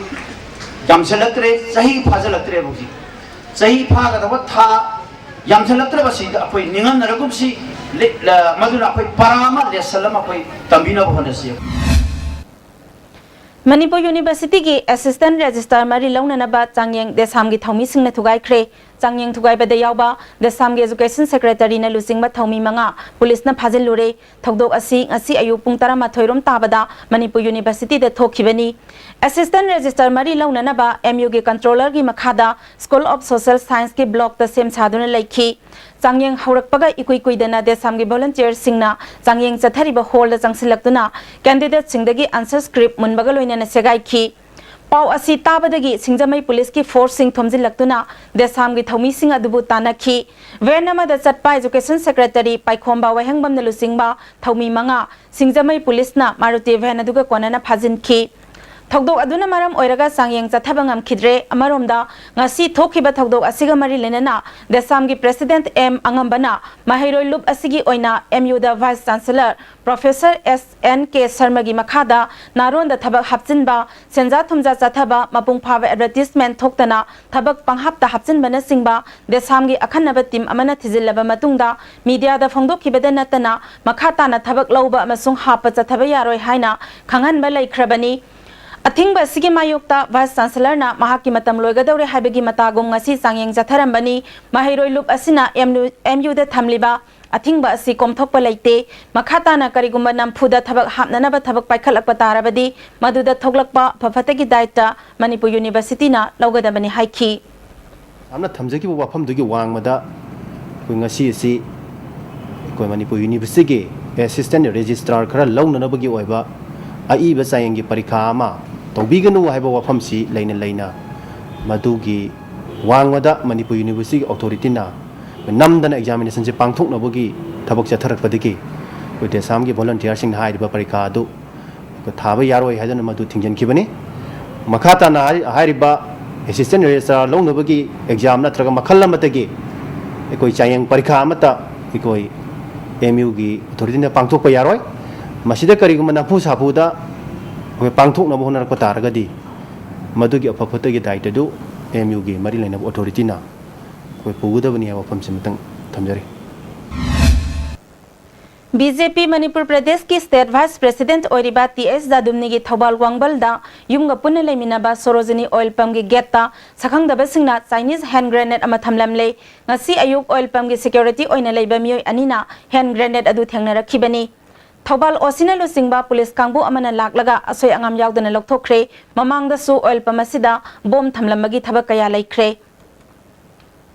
ꯌꯥꯝꯁꯤꯜꯂꯛꯇ꯭ꯔꯦ, ꯆꯍꯤ ꯐꯥꯖꯤꯜꯂꯛꯇ꯭ꯔꯦꯕ ꯍꯧꯖꯤꯛ꯫ ꯆꯍꯤ ꯐꯥꯒꯗꯕ ꯊꯥ ꯌꯥꯝꯁꯤꯜꯂꯛꯇ꯭ꯔꯕꯁꯤꯗ ꯑꯩꯈꯣꯏ ꯅꯤꯡꯍꯟꯅꯔꯒꯨꯝꯁꯤ, ꯂꯤ-, ꯑ, ꯃꯗꯨꯅ ꯑꯩꯈꯣꯏ ꯄꯔꯥ ꯑꯃ, ꯂꯦꯁꯟ ꯑꯃ ꯑꯩꯈꯣꯏ ꯇꯝꯕꯤꯅꯕ ꯍꯣꯠꯅꯁꯤ꯫ ꯃꯅꯤꯄꯨꯔ ꯌꯨꯅꯤꯚꯔꯁꯤꯇꯤꯒꯤ ꯑꯦꯁꯤꯁꯇꯦꯟꯠ ꯔꯦꯖꯤꯁꯇ꯭ꯔꯥꯔ ꯃꯔꯤ ꯂꯧꯅꯅꯕ ꯆꯥꯡꯌꯦꯡ ꯗꯦꯁꯥꯝꯒꯤ ꯊꯧꯃꯤꯁꯤꯡꯅ ꯊꯨꯒꯥꯏꯈ꯭ꯔꯦ꯫ ꯆꯥꯡꯌꯦꯡ ꯊꯨꯒꯥꯏꯕꯗ ꯌꯥꯎꯕ ꯗꯦꯁꯥꯝꯒꯤ ꯑꯦꯖꯨꯀꯦꯁꯟ ꯁꯦꯀ꯭ꯔꯦꯇꯔꯤꯅ ꯂꯨꯆꯤꯡꯕ ꯊꯧꯃꯤ ꯃꯉꯥ ꯄꯨꯂꯤꯁꯅ ꯐꯥꯖꯤꯜꯂꯨꯔꯦ꯫ ꯊꯧꯗꯣꯛ ꯑꯁꯤ ꯉꯁꯤ ꯑꯌꯨꯛ ꯄꯨꯡ ꯇꯔꯥꯃꯥꯊꯣꯏ ꯔꯣꯝ ꯇꯥꯕꯗ ꯃꯅꯤꯄꯨꯔ ꯌꯨꯅꯤꯚꯔꯁꯤꯇꯤꯗ ꯊꯣꯛꯈꯤꯕꯅꯤ꯫ ꯑꯦꯁꯤꯁꯇꯦꯟꯠ ꯔꯦꯖꯤꯁꯇ꯭ꯔꯥꯔ ꯃꯔꯤ ꯂꯧꯅꯅꯕ ꯑꯦꯝ ꯌꯨꯒꯤ ꯀꯟꯇ꯭ꯔꯣꯂꯔꯒꯤ ꯃꯈꯥꯗ ꯁ꯭ꯀꯨꯜ ꯑꯣꯐ ꯁꯣꯁꯤꯌꯦꯜ ꯁꯥꯏꯟꯁꯀꯤ ꯕ꯭ꯂꯣꯛꯇ ꯁꯦꯝ ꯁꯥꯗꯨꯅ ꯂꯩꯈꯤ꯫ ꯆꯥꯡꯌꯦꯡ ꯍꯧꯔꯛꯄꯒ ꯏꯀꯨꯏ ꯀꯨꯏꯗꯅ ꯗꯦꯁꯥꯝꯒꯤ ꯚꯣꯂꯨꯟꯇꯤꯌꯔꯁꯤꯡꯅ ꯆꯥꯡꯌꯦꯡ ꯆꯠꯊꯔꯤꯕ ꯍꯣꯜꯗ ꯆꯪꯁꯤꯜꯂꯛꯇꯨꯅ ꯀꯦꯟꯗꯤꯗꯦꯠꯁꯤꯡꯗꯒꯤ ꯑꯟꯁꯔ ꯁ꯭ꯀ꯭ꯔꯤꯞ ꯃꯨꯟꯕꯒ ꯂꯣꯏꯅꯅ ꯁꯦꯒꯥꯏꯈꯤ꯫ ꯄꯥꯎ ꯑꯁꯤ ꯇꯥꯕꯗꯒꯤ ꯁꯤꯡꯖꯃꯩ ꯄꯨꯂꯤꯁꯀꯤ ꯐꯣꯔꯁꯁꯤꯡ ꯊꯣꯝꯖꯤꯜꯂꯛꯇꯨꯅ ꯗꯦꯁꯥꯝꯒꯤ ꯊꯧꯃꯤꯁꯤꯡ ꯑꯗꯨꯕꯨ ꯇꯥꯟꯅꯈꯤ꯫ ꯚꯦꯟ ꯑꯃꯗ ꯆꯠꯄ ꯑꯦꯖꯨꯀꯦꯁꯟ ꯁꯦꯀ꯭ꯔꯦꯇꯔꯤ ꯄꯥꯏꯈꯣꯝꯕ ꯋꯥꯏꯍꯪꯕꯝꯅ ꯂꯨꯆꯤꯡꯕ ꯊꯧꯃꯤ ꯃꯉꯥ ꯁꯤꯡꯖꯃꯩ ꯄꯨꯂꯤꯁꯅ ꯃꯥꯔꯨꯇꯤ ꯚꯦꯟ ꯑꯗꯨꯒ ꯀꯣꯟꯅꯅ ꯐꯥꯖꯤꯟꯈꯤ꯫ ꯊꯧꯗꯣꯛ ꯑꯗꯨꯅ ꯃꯔꯝ ꯑꯣꯏꯔꯒ ꯆꯥꯡꯌꯦꯡ ꯆꯠꯊꯕ ꯉꯝꯈꯤꯗ꯭ꯔꯦ꯫ ꯑꯃꯔꯣꯝꯗ, ꯉꯁꯤ ꯊꯣꯛꯈꯤꯕ ꯊꯧꯗꯣꯛ ꯑꯁꯤꯒ ꯃꯔꯤ ꯂꯩꯅꯅ ꯗꯦꯁꯥꯝꯒꯤ ꯄ꯭ꯔꯦꯁꯤꯗꯦꯟꯠ ꯑꯦꯝ ꯑꯉꯝꯕꯅ ꯃꯍꯩꯔꯣꯏ ꯂꯨꯞ ꯑꯁꯤꯒꯤ ꯑꯣꯏꯅ ꯑꯦꯝ ꯌꯨꯗ vice chancellor professor S N K ꯁꯔꯃꯒꯤ ꯃꯈꯥꯗ ꯅꯥꯔꯣꯟꯗ ꯊꯕꯛ ꯍꯥꯞꯆꯤꯟꯕ, ꯁꯦꯟꯖꯥ ꯊꯨꯝꯖꯥ ꯆꯠꯊꯕ, ꯃꯄꯨꯡ ꯐꯥꯕ ꯑꯦꯗꯚꯔꯇꯤꯁꯃꯦꯟꯠ ꯊꯣꯛꯇꯅ ꯊꯕꯛ ꯄꯪꯍꯥꯞꯇ ꯍꯥꯞꯆꯤꯟꯕꯅꯆꯤꯡꯕ ꯗꯦꯁꯥꯝꯒꯤ ꯑꯈꯟꯅꯕ ꯇꯤꯝ ꯑꯃꯅ ꯊꯤꯖꯤꯜꯂꯕ ꯃꯇꯨꯡꯗ ꯃꯤꯗꯤꯌꯥꯗ ꯐꯣꯡꯗꯣꯛꯈꯤꯕꯗ ꯅꯠꯇꯅ ꯃꯈꯥ ꯇꯥꯅ ꯊꯕꯛ ꯂꯧꯕ ꯑꯃꯁꯨꯡ ꯍꯥꯞꯄ ꯆꯠꯊꯕ ꯌꯥꯔꯣꯏ ꯍꯥꯏꯅ ꯈꯪꯍꯟꯕ ꯂꯩꯈ꯭ꯔꯕꯅꯤ꯫ ꯑꯊꯤꯡꯕ ꯑꯁꯤꯒꯤ ꯃꯥꯌꯣꯛꯇ ꯚꯥꯏꯁ ꯆꯥꯟꯁꯦꯂꯔꯅ ꯃꯍꯥꯛꯀꯤ ꯃꯇꯝ ꯂꯣꯏꯒꯗꯧꯔꯦ ꯍꯥꯏꯕꯒꯤ ꯃꯇꯥꯒꯨꯝ ꯉꯁꯤ ꯆꯥꯡꯌꯦꯡ ꯆꯠꯊꯔꯝꯕꯅꯤ꯫ ꯃꯍꯩꯔꯣꯏ ꯂꯨꯞ ꯑꯁꯤꯅ ꯑꯦꯝ ꯌꯨ, ꯑꯦꯝ ꯌꯨꯗ ꯊꯝꯂꯤꯕ ꯑꯊꯤꯡꯕ ꯑꯁꯤ ꯀꯣꯝꯊꯣꯛꯄ ꯂꯩꯇꯦ꯫ ꯃꯈꯥ ꯇꯥꯅ ꯀꯔꯤꯒꯨꯝꯕ ꯅꯝꯐꯨꯗ ꯊꯕꯛ ꯍꯥꯞꯅꯅꯕ ꯊꯕꯛ ꯄꯥꯏꯈꯠꯂꯛꯄ ꯇꯥꯔꯕꯗꯤ ꯃꯗꯨꯗ ꯊꯣꯛꯂꯛꯄ ꯐ-ꯐꯠꯇꯒꯤ ꯗꯥꯏꯇ ꯃꯅꯤꯄꯨꯔ ꯌꯨꯅꯤꯚꯔꯁꯤꯇꯤꯅ ꯂꯧꯒꯗꯕꯅꯤ ꯍꯥꯏꯈꯤ꯫ ꯌꯥꯝꯅ ꯊꯝꯖꯈꯤꯕ ꯋꯥꯐꯝꯗꯨꯒꯤ ꯋꯥꯡꯃꯗ ꯑꯩꯈꯣꯏ ꯉꯁꯤ ꯑꯁꯤ ꯑꯩꯈꯣꯏ ꯃꯅꯤꯄꯨꯔ ꯌꯨꯅꯤꯚꯔꯁꯤꯇꯤꯒꯤ ꯑꯦꯁꯤꯁꯇꯦꯟꯠ ꯔꯦꯖꯤꯁꯇ꯭ꯔꯥꯔ ꯈꯔ ꯂꯧꯅꯅꯕꯒꯤ ꯑꯣꯏꯕ ꯑꯏꯕ ꯆꯥꯡꯌꯦꯡꯒꯤ ꯄꯔꯤꯈꯥ ꯑꯃ ꯇꯧꯕꯤꯒꯅꯨ ꯍꯥꯏꯕ ꯋꯥꯐꯝꯁꯤ ꯂꯩꯅ ꯂꯩꯅ ꯃꯗꯨꯒꯤ ꯋꯥꯡꯃꯗ ꯃꯅꯤꯄꯨꯔ ꯌꯨꯅꯤꯚꯔꯁꯤꯇꯤꯒꯤ ꯑꯣꯊꯣꯔꯤꯇꯤꯅ ꯅꯝꯗꯅ ꯑꯦꯛꯖꯥꯃꯤꯅꯦꯁꯟꯁꯤ ꯄꯥꯡꯊꯣꯛꯅꯕꯒꯤ ꯊꯕꯛ ꯆꯠꯊꯔꯛꯄꯗꯒꯤ ꯑꯩꯈꯣꯏ ꯗꯦꯁꯥꯝꯒꯤ ꯚꯣꯂꯨꯟꯇꯤꯌꯥꯔꯁꯤꯡꯅ ꯍꯥꯏꯔꯤꯕ ꯄꯔꯤꯈꯥ ꯑꯗꯨ ꯊꯥꯕ ꯌꯥꯔꯣꯏ ꯍꯥꯏꯗꯨꯅ ꯃꯗꯨ ꯊꯤꯡꯖꯤꯟꯈꯤꯕꯅꯤ꯫ ꯃꯈꯥ ꯇꯥꯅ ꯍꯥꯏ-, ꯍꯥꯏꯔꯤꯕ ꯑꯦꯁꯤꯁꯇꯦꯟꯠ ꯔꯦꯖꯤꯁꯇ꯭ꯔꯥꯔ ꯂꯧꯅꯕꯒꯤ ꯑꯦꯛꯖꯥꯝ ꯅꯠꯇ꯭ꯔꯒ ꯃꯈꯜ ꯑꯃꯠꯇꯒꯤ ꯑꯩꯈꯣꯏ ꯆꯥꯡꯌꯦꯡ ꯄꯔꯤꯈꯥ ꯑꯃꯠꯇ ꯑꯩꯈꯣꯏ ꯑꯦꯝ ꯌꯨꯒꯤ ꯑꯣꯊꯣꯔꯤꯇꯤꯅ ꯄꯥꯡꯊꯣꯛꯄ ꯌꯥꯔꯣꯏ꯫ ꯃꯁꯤꯗ ꯀꯔꯤꯒꯨꯝꯕ ꯅꯝꯐꯨ ꯁꯥꯐꯨꯗ ꯑꯩꯈꯣꯏ ꯄꯥꯡꯊꯣꯛꯅꯕ ꯍꯣꯠꯅꯔꯛꯄ ꯇꯥꯔꯒꯗꯤ ꯃꯗꯨꯒꯤ ꯑꯐ ꯐꯠꯇꯒꯤ ꯗꯥꯏꯇꯗꯨ ꯑꯦꯝ ꯌꯨꯒꯤ ꯃꯔꯤ ꯂꯩꯅꯕ ꯑꯣꯊꯣꯔꯤꯇꯤꯅ ꯑꯩꯈꯣꯏ ꯄꯨꯒꯗꯕꯅꯤ ꯍꯥꯏꯕ ꯋꯥꯐꯝꯁꯤꯃꯇꯪ ꯊꯝꯖꯔꯤ꯫ ꯕꯤ ꯖꯦ ꯄꯤ ꯃꯅꯤꯄꯨꯔ ꯄ꯭ꯔꯗꯦꯁꯀꯤ ꯁ꯭ꯇꯦꯠ ꯚꯥꯏꯁ ꯄ꯭ꯔꯦꯁꯤꯗꯦꯟꯠ ꯑꯣꯏꯔꯤꯕ ꯇꯤ ꯑꯦꯁ ꯖꯥꯗꯨꯝꯅꯤꯒꯤ ꯊꯧꯕꯥꯜ ꯋꯥꯡꯕꯜꯗ ꯌꯨꯝꯒ ꯄꯨꯟꯅ ꯂꯩꯃꯤꯟꯅꯕ ꯁꯣꯔꯣꯖꯤꯅꯤ ꯑꯣꯏꯜ ꯄꯝꯒꯤ ꯒꯦꯠꯇ ꯁꯛꯈꯪꯗꯕꯁꯤꯡꯅ ꯆꯥꯏꯅꯤꯁ ꯍꯦꯟ ꯒ꯭ꯔꯦꯅꯦꯗ ꯑꯃ ꯊꯝꯂꯝꯂꯦ꯫ ꯉꯁꯤ ꯑꯌꯨꯛ ꯑꯣꯏꯜ ꯄꯝꯒꯤ ꯁꯦꯀ꯭ꯌꯨꯔꯤꯇꯤ ꯑꯣꯏꯅ ꯂꯩꯕ ꯃꯤꯑꯣꯏ ꯑꯅꯤꯅ ꯍꯦꯟ ꯒ꯭ꯔꯦꯅꯦꯗ ꯑꯗꯨ ꯊꯦꯡꯅꯔꯛꯈꯤꯕꯅꯤ꯫ ꯊꯧꯕꯥꯜ ꯑꯣ ꯁꯤꯅ ꯂꯨꯆꯤꯡꯕ ꯄꯨꯂꯤꯁ ꯀꯥꯡꯕꯨ ꯑꯃꯅ ꯂꯥꯛꯂꯒ ꯑꯁꯣꯏ ꯑꯉꯥꯝ ꯌꯥꯎꯗꯅ ꯂꯧꯊꯣꯛꯈ꯭ꯔꯦ꯫ ꯃꯃꯥꯡꯗꯁꯨ ꯑꯣꯏꯜ ꯄꯝ ꯑꯁꯤꯗ ꯕꯣꯝ ꯊꯝꯂꯝꯕꯒꯤ ꯊꯕꯛ ꯀꯌꯥ ꯂꯩꯈ꯭ꯔꯦ꯫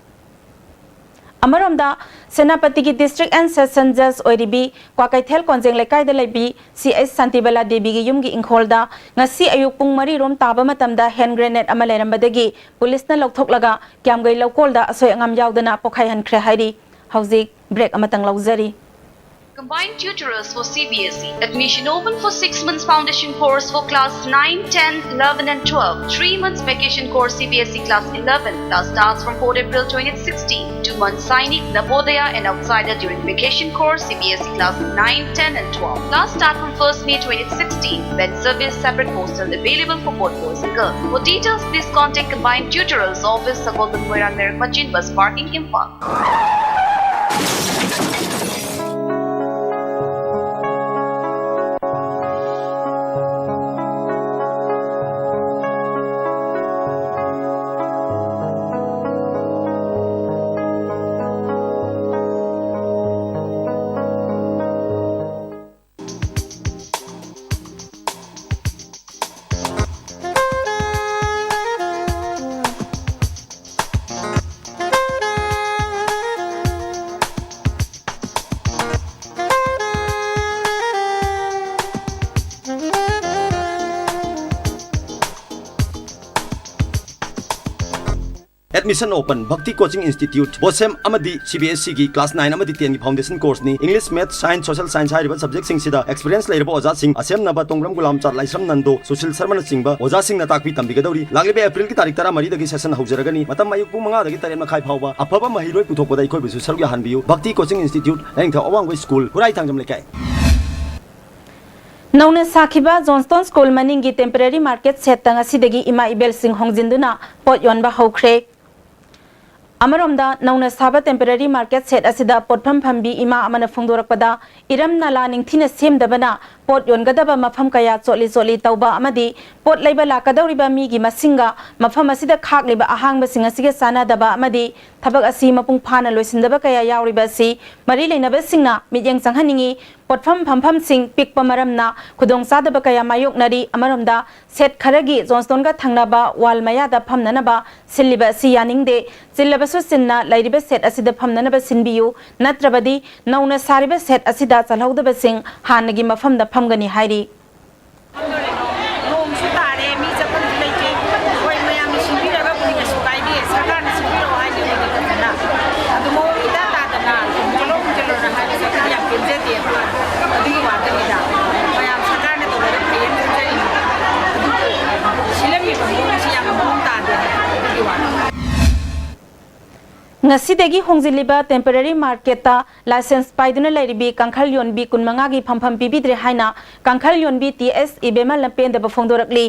ꯑꯃꯔꯣꯝꯗ, ꯁꯦꯅꯥꯄꯇꯤꯒꯤ ꯗꯤꯁꯇ꯭ꯔꯤꯛ ꯑꯦꯟ ꯁꯦꯁꯟ ꯖꯖ ꯑꯣꯏꯔꯤꯕꯤ ꯀ꯭ꯋꯥꯀꯩꯊꯦꯜ ꯀꯣꯟꯖꯦꯡ ꯂꯩꯀꯥꯏꯗ ꯂꯩꯕꯤ ꯁꯤ ꯑꯩꯆ ꯁꯥꯟꯇꯤꯕꯂꯥ ꯗꯦꯕꯤꯒꯤ ꯌꯨꯝꯒꯤ ꯏꯪꯈꯣꯜꯗ ꯉꯁꯤ ꯑꯌꯨꯛ ꯄꯨꯡ ꯃꯔꯤ ꯔꯣꯝ ꯇꯥꯕ ꯃꯇꯝꯗ ꯍꯦꯟ ꯒ꯭ꯔꯦꯅꯦꯗ ꯑꯃ ꯂꯩꯔꯝꯕꯗꯒꯤ ꯄꯨꯂꯤꯁꯅ ꯂꯧꯊꯣꯛꯂꯒ ꯀ꯭ꯌꯥꯝꯒꯩ ꯂꯧꯀꯣꯜꯗ ꯑꯁꯣꯏ ꯑꯉꯥꯝ ꯌꯥꯎꯗꯅ ꯄꯣꯈꯥꯏꯍꯟꯈ꯭ꯔꯦ ꯍꯥꯏꯔꯤ꯫ ꯍꯧꯖꯤꯛ ꯕ꯭ꯔꯦꯛ ꯑꯃꯇꯪ ꯂꯧꯖꯔꯤ꯫ Combined tutorials for C B S E. Admission open for six months foundation course for class nine, ten, eleven and twelve. Three months vacation course C B S E class eleven. Class starts from fourth April twenty sixteen. Two months Sainik, Navodaya and Outsider during vacation course C B S E class nine, ten and twelve. Class start from first May twenty sixteen. When service, separate hostel available for both boys and girls. For details, please contact Combined Tutorials Office, Sagolband Moirang Merak Machin Bus Parking, Imphal. Admission open. Bhakti Coaching Institute, BOSEM ꯑꯃꯗꯤ C B S E ꯒꯤ class nine ꯑꯃꯗꯤ ten ꯒꯤ foundation course ꯅꯤ꯫ English, Maths, Science, Social Science ꯍꯥꯏꯔꯤꯕ subject ꯁꯤꯡꯁꯤꯗ experience ꯂꯩꯔꯕ ꯑꯣꯖꯥꯁꯤꯡ, ꯑꯁꯦꯝꯅꯕ ꯇꯣꯡꯕ꯭ꯔꯝ ꯒꯨꯂꯥꯝꯆꯥꯟ, ꯂꯥꯏꯁ꯭ꯔꯝ ꯅꯟꯗꯣ, ꯁꯨꯁꯤꯜ ꯁꯔꯃꯅꯆꯤꯡꯕ ꯑꯣꯖꯥꯁꯤꯡꯅ ꯇꯥꯛꯄꯤ ꯇꯝꯕꯤꯒꯗꯧꯔꯤ꯫ ꯂꯥꯛꯂꯤꯕ April ꯒꯤ ꯇꯥꯔꯤꯛ ꯇꯔꯥꯃꯔꯤꯗꯒꯤ session ꯍꯧꯖꯔꯒꯅꯤ꯫ ꯃꯇꯝ ꯑꯌꯨꯛ ꯄꯨꯡ ꯃꯉꯥꯗꯒꯤ ꯇꯔꯦꯠ ꯃꯈꯥꯏ ꯐꯥꯎꯕ꯫ ꯑꯐꯕ ꯃꯍꯩꯔꯣꯏ ꯄꯨꯊꯣꯛꯄꯗ ꯑꯩꯈꯣꯏꯕꯨꯁꯨ ꯁꯔꯨꯛ ꯌꯥꯍꯟꯕꯤꯌꯨ꯫ Bhakti Coaching Institute, ꯂꯥꯏꯅꯤꯡꯊꯧ ꯑꯋꯥꯡꯕ school, ꯍꯨꯔꯥꯏ ꯊꯥꯡꯖꯝ ꯂꯩꯀꯥꯏ꯫ ꯅꯧꯅ ꯁꯥꯈꯤꯕ Johnstone School ꯃꯅꯤꯡꯒꯤ temporary market shed ꯇ ꯉꯁꯤꯗꯒꯤ ꯏꯃꯥ ꯏꯕꯦꯜꯁꯤꯡ ꯍꯣꯡꯖꯤꯟꯗꯨꯅ ꯄꯣꯠ ꯌꯣꯟꯕ ꯍꯧꯈ꯭ꯔꯦ꯫ ꯑꯃꯔꯣꯝꯗ, ꯅꯧꯅ ꯁꯥꯕ temporary market shed ꯑꯁꯤꯗ ꯄꯣꯠꯐꯝ ꯐꯝꯕꯤ ꯏꯃꯥ ꯑꯃꯅ ꯐꯣꯡꯗꯣꯔꯛꯄꯗ, ꯏꯔꯝ ꯅꯂꯥ ꯅꯤꯡꯊꯤꯅ ꯁꯦꯝꯗꯕꯅ ꯄꯣꯠ ꯌꯣꯟꯒꯗꯕ ꯃꯐꯝ ꯀꯌꯥ ꯆꯣꯠꯂꯤ ꯆꯣꯠꯂꯤ ꯇꯧꯕ ꯑꯃꯗꯤ ꯄꯣꯠ ꯂꯩꯕ ꯂꯥꯛꯀꯗꯧꯔꯤꯕ ꯃꯤꯒꯤ ꯃꯁꯤꯡꯒ ꯃꯐꯝ ꯑꯁꯤꯗ ꯈꯥꯛꯂꯤꯕ ꯑꯍꯥꯡꯕꯁꯤꯡ ꯑꯁꯤꯒ ꯆꯥꯟꯅꯗꯕ ꯑꯃꯗꯤ ꯊꯕꯛ ꯑꯁꯤ ꯃꯄꯨꯡ ꯐꯥꯅ ꯂꯣꯏꯁꯤꯟꯗꯕ ꯀꯌꯥ ꯌꯥꯎꯔꯤꯕ ꯑꯁꯤ ꯃꯔꯤ ꯂꯩꯅꯕꯁꯤꯡꯅ ꯃꯤꯠꯌꯦꯡ ꯆꯪꯍꯟꯅꯤꯡꯏ꯫ ꯄꯣꯠꯐꯝ ꯐꯝꯐꯝꯁꯤꯡ ꯄꯤꯛꯄ ꯃꯔꯝꯅ ꯈꯨꯗꯣꯡꯆꯥꯗꯕ ꯀꯌꯥ ꯃꯥꯌꯣꯛꯅꯔꯤ꯫ ꯑꯃꯔꯣꯝꯗ, shed ꯈꯔꯒꯤ Johnstone ꯒ ꯊꯪꯅꯕ wall ꯃꯌꯥꯗ ꯐꯝꯅꯅꯕ ꯁꯤꯜꯂꯤꯕ ꯑꯁꯤ ꯌꯥꯅꯤꯡꯗꯦ꯫ ꯆꯤꯜꯂꯕꯁꯨ ꯆꯤꯟꯅ ꯂꯩꯔꯤꯕ shed ꯑꯁꯤꯗ ꯐꯝꯅꯅꯕ ꯁꯤꯟꯕꯤꯌꯨ, ꯅꯠꯇ꯭ꯔꯕꯗꯤ ꯅꯧꯅ ꯁꯥꯔꯤꯕ shed ꯑꯁꯤꯗ ꯆꯜꯍꯧꯗꯕꯁꯤꯡ ꯍꯥꯟꯅꯒꯤ ꯃꯐꯝꯗ ꯐꯝꯒꯅꯤ ꯍꯥꯏꯔꯤ꯫ ꯅꯣꯡꯁꯨ ꯇꯥꯔꯦ, ꯃꯤ ꯆꯠꯐꯝꯁꯨ ꯂꯩꯇꯦ꯫ ꯍꯣꯏ, ꯃꯌꯥꯝꯅ ꯁꯤꯟꯕꯤꯔꯒꯕꯨꯗꯤ ꯀꯩꯁꯨ ꯀꯥꯏꯗꯦ, ꯁꯔꯀꯥꯔꯅ ꯁꯤꯟꯕꯤꯔꯛꯑꯣ ꯍꯥꯏꯅꯦ ꯑꯩꯈꯣꯏꯗꯤ ꯐꯖꯅ꯫ ꯑꯗꯨ ꯃꯑꯣꯡ ꯏꯇꯥ ꯇꯥꯗꯅ ꯍꯣꯡꯖꯤꯜꯂꯣ, ꯍꯣꯡꯖꯤꯜꯂꯣꯅ ꯍꯥꯏꯕꯁꯦ ꯑꯩꯈꯣꯏꯗꯤ ꯌꯥꯝ ꯄꯦꯟꯖꯗꯦ꯫ ꯉꯁꯤꯗꯒꯤ ꯍꯣꯡꯖꯤꯜꯂꯤꯕ temporary marketꯇ license ꯄꯥꯏꯗꯨꯅ ꯂꯩꯔꯤꯕꯤ ꯀꯥꯡꯈꯜ ꯌꯣꯟꯕꯤ ꯀꯨꯟꯃꯉꯥꯒꯤ ꯐꯝꯐꯝ ꯄꯤꯕꯤꯗ꯭ꯔꯦ ꯍꯥꯏꯅ ꯀꯥꯡꯈꯜ ꯌꯣꯟꯕꯤ ꯇꯤ ꯑꯦꯁ ꯏꯕꯦꯝꯃ ꯂꯝꯄꯦꯟꯗꯕ ꯐꯣꯡꯗꯣꯔꯛꯂꯤ꯫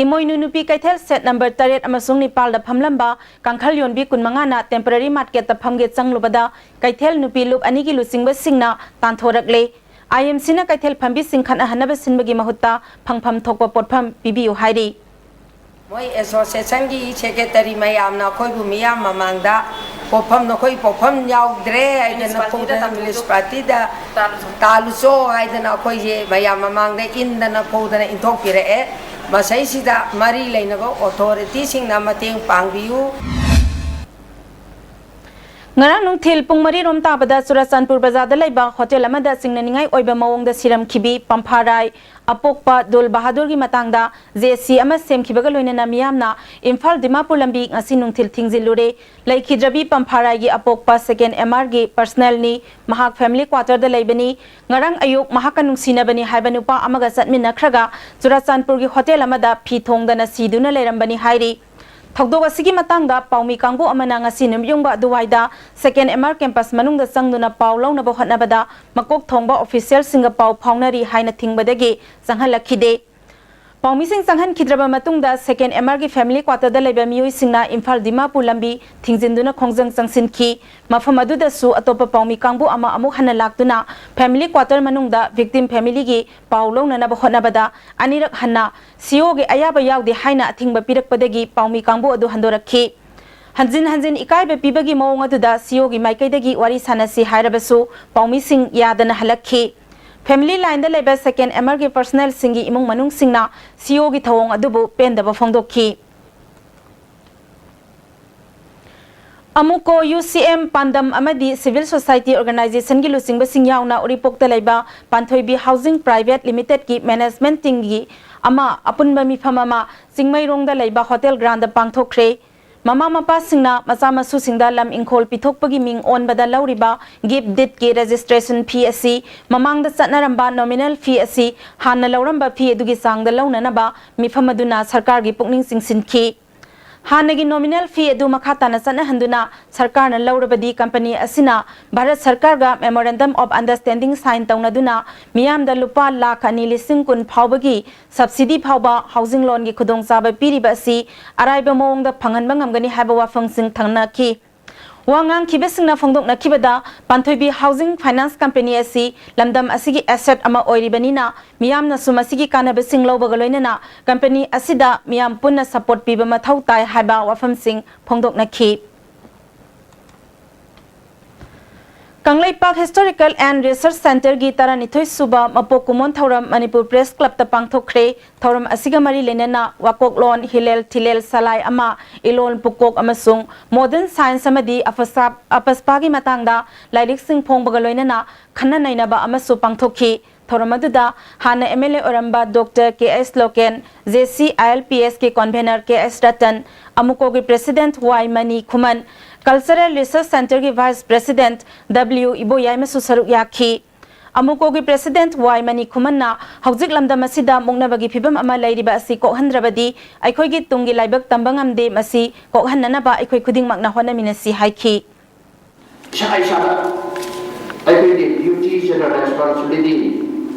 ꯏꯃꯣꯏꯅꯨ ꯅꯨꯄꯤ ꯀꯩꯊꯦꯜ set number ꯇꯔꯦꯠ ꯑꯃꯁꯨꯡ ꯅꯤꯄꯥꯜꯗ ꯐꯝꯂꯝꯕ ꯀꯥꯡꯈꯜ ꯌꯣꯟꯕꯤ ꯀꯨꯟꯃꯉꯥꯅ temporary marketꯇ ꯐꯝꯒꯦ ꯆꯪꯂꯨꯕꯗ ꯀꯩꯊꯦꯜ ꯅꯨꯄꯤ ꯂꯨꯞ ꯑꯅꯤꯒꯤ ꯂꯨꯆꯤꯡꯕꯁꯤꯡꯅ ꯇꯥꯟꯊꯣꯔꯛꯂꯦ꯫ ꯑꯥꯏ ꯑꯦꯝ ꯁꯤꯅ ꯀꯩꯊꯦꯜ ꯐꯝꯕꯤꯁꯤꯡ ꯈꯠꯅꯍꯟꯅꯕ ꯁꯤꯟꯕꯒꯤ ꯃꯍꯨꯠꯇ ꯐꯪꯐꯝ ꯊꯣꯛꯄ ꯄꯣꯠꯐꯝ ꯄꯤꯕꯤꯌꯨ ꯍꯥꯏꯔꯤ꯫ ꯃꯣꯏ associationꯒꯤ secretary ꯃꯌꯥꯝꯅ ꯑꯩꯈꯣꯏꯕꯨ ꯃꯤꯌꯥꯝ ꯃꯃꯥꯡꯗ ꯄꯣꯠꯐꯝ, ꯅꯈꯣꯏ ꯄꯣꯠꯐꯝ ꯌꯥꯎꯗ꯭ꯔꯦ ꯍꯥꯏꯗꯅ ꯐꯧꯗꯅ, municipalityꯗ ꯇꯥꯜꯂꯨꯆꯣ ꯍꯥꯏꯗꯅ ꯑꯩꯈꯣꯏꯁꯦ ꯃꯌꯥꯝ ꯃꯃꯥꯡꯗ ꯏꯟꯗꯅ ꯐꯧꯗꯅ ꯏꯟꯊꯣꯛꯄꯤꯔꯛꯑꯦ꯫ ꯃꯁꯩꯁꯤꯗ ꯃꯔꯤ ꯂꯩꯅꯕ authorityꯁꯤꯡꯅ ꯃꯇꯦꯡ ꯄꯥꯡꯕꯤꯌꯨ꯫ ꯉꯔꯥꯡ ꯅꯨꯡꯊꯤꯜ ꯄꯨꯡ ꯃꯔꯤ ꯔꯣꯝ ꯇꯥꯕꯗ ꯆꯨꯔꯥꯆꯥꯟꯄꯨꯔ ꯕꯖꯥꯔꯗ ꯂꯩꯕ ꯍꯣꯇꯦꯜ ꯑꯃꯗ ꯆꯤꯡꯅꯅꯤꯡꯉꯥꯏ ꯑꯣꯏꯕ ꯃꯑꯣꯡꯗ ꯁꯤꯔꯝꯈꯤꯕꯤ ꯄꯝꯐꯥꯔꯥꯏ ꯑꯄꯣꯛꯄ ꯗꯨꯜ ꯕꯍꯥꯗꯨꯔꯒꯤ ꯃꯇꯥꯡꯗ ꯖꯦ ꯁꯤ ꯑꯃ ꯁꯦꯝꯈꯤꯕꯒ ꯂꯣꯏꯅꯅ ꯃꯤꯌꯥꯝꯅ ꯏꯝꯐꯥꯜ ꯗꯤꯃꯥꯄꯨꯔ ꯂꯝꯕꯤ ꯉꯁꯤ ꯅꯨꯡꯊꯤꯜ ꯊꯤꯡꯖꯤꯜꯂꯨꯔꯦ꯫ ꯂꯩꯈꯤꯗ꯭ꯔꯕꯤ ꯄꯝꯐꯥꯔꯥꯏꯒꯤ ꯑꯄꯣꯛꯄ second M Rꯒꯤ personalꯅꯤ꯫ ꯃꯍꯥꯛ family quarterꯗ ꯂꯩꯕꯅꯤ꯫ ꯉꯔꯥꯡ ꯑꯌꯨꯛ ꯃꯍꯥꯛꯀ ꯅꯨꯡꯁꯤꯅꯕꯅꯤ ꯍꯥꯏꯕ ꯅꯨꯄꯥ ꯑꯃꯒ ꯆꯠꯃꯤꯟꯅꯈ꯭ꯔꯒ ꯆꯨꯔꯥꯆꯥꯟꯄꯨꯔꯒꯤ ꯍꯣꯇꯦꯜ ꯑꯃꯗ ꯐꯤ ꯊꯣꯡꯗꯅ ꯁꯤꯗꯨꯅ ꯂꯩꯔꯝꯕꯅꯤ ꯍꯥꯏꯔꯤ꯫ ꯊꯧꯗꯣꯛ ꯑꯁꯤꯒꯤ ꯃꯇꯥꯡꯗ ꯄꯥꯎꯃꯤ ꯀꯥꯡꯕꯨ ꯑꯃꯅ ꯉꯁꯤ ꯅꯨꯃꯤꯠꯌꯨꯡꯕ ꯑꯗꯨꯋꯥꯏꯗ second M R campus ꯃꯅꯨꯡꯗ ꯆꯪꯗꯨꯅ ꯄꯥꯎ ꯂꯧꯅꯕ ꯍꯣꯠꯅꯕꯗ ꯃꯀꯣꯛ ꯊꯣꯡꯕ officialꯁꯤꯡꯒ ꯄꯥꯎ ꯐꯥꯎꯅꯔꯤ ꯍꯥꯏꯅ ꯊꯤꯡꯕꯗꯒꯤ ꯆꯪꯍꯜꯂꯛꯈꯤꯗꯦ꯫ ꯄꯥꯎꯃꯤꯁꯤꯡ ꯆꯪꯍꯟꯈꯤꯗ꯭ꯔꯕ ꯃꯇꯨꯡꯗ second M Rꯒꯤ family quarterꯗ ꯂꯩꯕ ꯃꯤꯑꯣꯏꯁꯤꯡꯅ ꯏꯝꯐꯥꯜ ꯗꯤꯃꯥꯄꯨꯔ ꯂꯝꯕꯤ ꯊꯤꯡꯖꯤꯟꯗꯨꯅ ꯈꯣꯡꯖꯪ ꯆꯪꯁꯤꯟꯈꯤ꯫ ꯃꯐꯝ ꯑꯗꯨꯗꯁꯨ ꯑꯇꯣꯞꯄ ꯄꯥꯎꯃꯤ ꯀꯥꯡꯕꯨ ꯑꯃ ꯑꯃꯨꯛ ꯍꯟꯅ ꯂꯥꯛꯇꯨꯅ family quarter ꯃꯅꯨꯡꯗ victim familyꯒꯤ ꯄꯥꯎ ꯂꯧꯅꯅꯕ ꯍꯣꯠꯅꯕꯗ ꯑꯅꯤꯔꯛ ꯍꯟꯅ COꯒꯤ ꯑꯌꯥꯕ ꯌꯥꯎꯗꯦ ꯍꯥꯏꯅ ꯑꯊꯤꯡꯕ ꯄꯤꯔꯛꯄꯗꯒꯤ ꯄꯥꯎꯃꯤ ꯀꯥꯡꯕꯨ ꯑꯗꯨ ꯍꯟꯗꯣꯔꯛꯈꯤ꯫ ꯍꯟꯖꯤꯟ ꯍꯟꯖꯤꯟ ꯏꯀꯥꯏꯕ ꯄꯤꯕꯒꯤ ꯃꯑꯣꯡ ꯑꯗꯨꯗ COꯒꯤ ꯃꯥꯏꯀꯩꯗꯒꯤ ꯋꯥꯔꯤ ꯁꯥꯟꯅꯁꯤ ꯍꯥꯏꯔꯕꯁꯨ ꯄꯥꯎꯃꯤꯁꯤꯡ ꯌꯥꯗꯅ ꯍꯜꯂꯛꯈꯤ꯫ Family lineꯗ ꯂꯩꯕ second M Rꯒꯤ personalꯁꯤꯡꯒꯤ ꯏꯃꯨꯡ ꯃꯅꯨꯡꯁꯤꯡꯅ COꯒꯤ ꯊꯧꯑꯣꯡ ꯑꯗꯨꯕꯨ ꯄꯦꯟꯗꯕ ꯐꯣꯡꯗꯣꯛꯈꯤ꯫ ꯑꯃꯨꯀꯣ UCM ꯄꯥꯟꯗꯝ ꯑꯃꯗꯤ civil society organizationꯒꯤ ꯂꯨꯆꯤꯡꯕꯁꯤꯡ ꯌꯥꯎꯅ ꯎꯔꯤꯄꯣꯛꯇ ꯂꯩꯕ ꯄꯥꯟꯊꯣꯏꯕꯤ Housing Private Limitedꯀꯤ management teamꯒꯤ ꯑꯃ ꯑꯄꯨꯟꯕ ꯃꯤꯐꯝ ꯑꯃ ꯆꯤꯡꯃꯩꯔꯣꯡꯗ ꯂꯩꯕ ꯍꯣꯇꯦꯜ ꯒ꯭ꯔꯥꯟꯗ ꯄꯥꯡꯊꯣꯛꯈ꯭ꯔꯦ꯫ ꯃꯃꯥ ꯃꯄꯥꯁꯤꯡꯅ ꯃꯆꯥ ꯃꯁꯨꯁꯤꯡꯗ ꯂꯝ ꯏꯪꯈꯣꯜ ꯄꯤꯊꯣꯛꯄꯒꯤ ꯃꯤꯡ ꯑꯣꯟꯕꯗ ꯂꯧꯔꯤꯕ gift deedꯀꯤ registration fee ꯑꯁꯤ ꯃꯃꯥꯡꯗ ꯆꯠꯅꯔꯝꯕ nominal fee ꯑꯁꯤ ꯍꯥꯟꯅ ꯂꯧꯔꯝꯕ fee ꯑꯗꯨꯒꯤ ꯆꯥꯡꯗ ꯂꯧꯅꯅꯕ ꯃꯤꯐꯝ ꯑꯗꯨꯅ ꯁꯔꯀꯥꯔꯒꯤ ꯄꯨꯛꯅꯤꯡ ꯆꯤꯡꯁꯤꯟꯈꯤ꯫ ꯍꯥꯟꯅꯒꯤ nominal fee ꯑꯗꯨ ꯃꯈꯥ ꯇꯥꯅ ꯆꯠꯅꯍꯟꯗꯨꯅ ꯁꯔꯀꯥꯔꯅ ꯂꯧꯔꯕꯗꯤ, company ꯑꯁꯤꯅ Bharat ꯁꯔꯀꯥꯔꯒ memorandum of understanding sign ꯇꯧꯅꯗꯨꯅ ꯃꯤꯌꯥꯝꯗ ꯂꯨꯄꯥ ꯂꯥꯈ ꯑꯅꯤ ꯂꯤꯁꯤꯡ ꯀꯨꯟ ꯐꯥꯎꯕꯒꯤ subsidy ꯐꯥꯎꯕ housing loanꯒꯤ ꯈꯨꯗꯣꯡꯆꯥꯕ ꯄꯤꯔꯤꯕ ꯑꯁꯤ ꯑꯔꯥꯏꯕ ꯃꯑꯣꯡꯗ ꯐꯪꯍꯟꯕ ꯉꯝꯒꯅꯤ ꯍꯥꯏꯕ ꯋꯥꯐꯝꯁꯤꯡ ꯊꯝꯅꯈꯤ꯫ ꯋꯥ ꯉꯥꯡꯈꯤꯕꯁꯤꯡꯅ ꯐꯣꯡꯗꯣꯛꯅꯈꯤꯕꯗ, ꯄꯥꯟꯊꯣꯏꯕꯤ housing finance company ꯑꯁꯤ ꯂꯝꯗꯝ ꯑꯁꯤꯒꯤ asset ꯑꯃ ꯑꯣꯏꯔꯤꯕꯅꯤꯅ, ꯃꯤꯌꯥꯝꯅꯁꯨ ꯃꯁꯤꯒꯤ ꯀꯥꯟꯅꯕꯁꯤꯡ ꯂꯧꯕꯒ ꯂꯣꯏꯅꯅ company ꯑꯁꯤꯗ ꯃꯤꯌꯥꯝ ꯄꯨꯟꯅ support ꯄꯤꯕ ꯃꯊꯧ ꯇꯥꯏ ꯍꯥꯏꯕ ꯋꯥꯐꯝꯁꯤꯡ ꯐꯣꯡꯗꯣꯛꯅꯈꯤ꯫ ꯀꯪꯂꯩꯄꯥꯛ Historical and Research Centreꯒꯤ ꯇꯔꯥꯅꯤꯊꯣꯏ ꯁꯨꯕ ꯃꯄꯣꯛ ꯀꯨꯝꯑꯣꯟ ꯊꯧꯔꯝ ꯃꯅꯤꯄꯨꯔ Press Clubꯇ ꯄꯥꯡꯊꯣꯛꯈ꯭ꯔꯦ꯫ ꯊꯧꯔꯝ ꯑꯁꯤꯒ ꯃꯔꯤ ꯂꯩꯅꯅ ꯋꯥꯀꯣꯛꯂꯣꯟ, ꯍꯤꯂꯦꯜ ꯊꯤꯂꯦꯜ ꯁꯂꯥꯏ ꯑꯃ, ꯏꯂꯣꯟ ꯄꯨꯀꯣꯛ ꯑꯃꯁꯨꯡ modern science ꯑꯃꯗꯤ ꯑꯐꯁꯥꯞ-, ꯑꯄꯁꯄꯥꯒꯤ ꯃꯇꯥꯡꯗ ꯂꯥꯏꯔꯤꯛꯁꯤꯡ ꯐꯣꯡꯕꯒ ꯂꯣꯏꯅꯅ ꯈꯟꯅ ꯅꯩꯅꯕ ꯑꯃꯁꯨ ꯄꯥꯡꯊꯣꯛꯈꯤ꯫ ꯊꯧꯔꯝ ꯑꯗꯨꯗ ꯍꯥꯟꯅ M L A ꯑꯣꯏꯔꯝꯕ Doctor K S Loken, J C I L P Sꯀꯤ convener K S ꯔꯇꯟ, ꯑꯃꯨꯀꯣꯒꯤ President Y Mani Khuman, Cultural Research Centreꯒꯤ Vice President W ꯏꯕꯣꯌꯥꯏꯃꯁꯨ ꯁꯔꯨꯛ ꯌꯥꯈꯤ꯫ ꯑꯃꯨꯀꯣꯒꯤ President Y ꯃꯅꯤ ꯈꯨꯃꯟꯅ ꯍꯧꯖꯤꯛ ꯂꯝꯗꯝ ꯑꯁꯤꯗ ꯃꯨꯛꯅꯕꯒꯤ ꯐꯤꯕꯝ ꯑꯃ ꯂꯩꯔꯤꯕ ꯑꯁꯤ ꯀꯣꯛꯍꯟꯗ꯭ꯔꯕꯗꯤ ꯑꯩꯈꯣꯏꯒꯤ ꯇꯨꯡꯒꯤ ꯂꯥꯏꯕꯛ ꯇꯝꯕ ꯉꯝꯗꯦ, ꯃꯁꯤ ꯀꯣꯛꯍꯟꯅꯅꯕ ꯑꯩꯈꯣꯏ ꯈꯨꯗꯤꯡꯃꯛꯅ ꯍꯣꯠꯅꯃꯤꯟꯅꯁꯤ ꯍꯥꯏꯈꯤ꯫ ꯏꯁꯥ ꯏꯁꯥꯗ ꯑꯩꯈꯣꯏꯒꯤ duties and responsibility,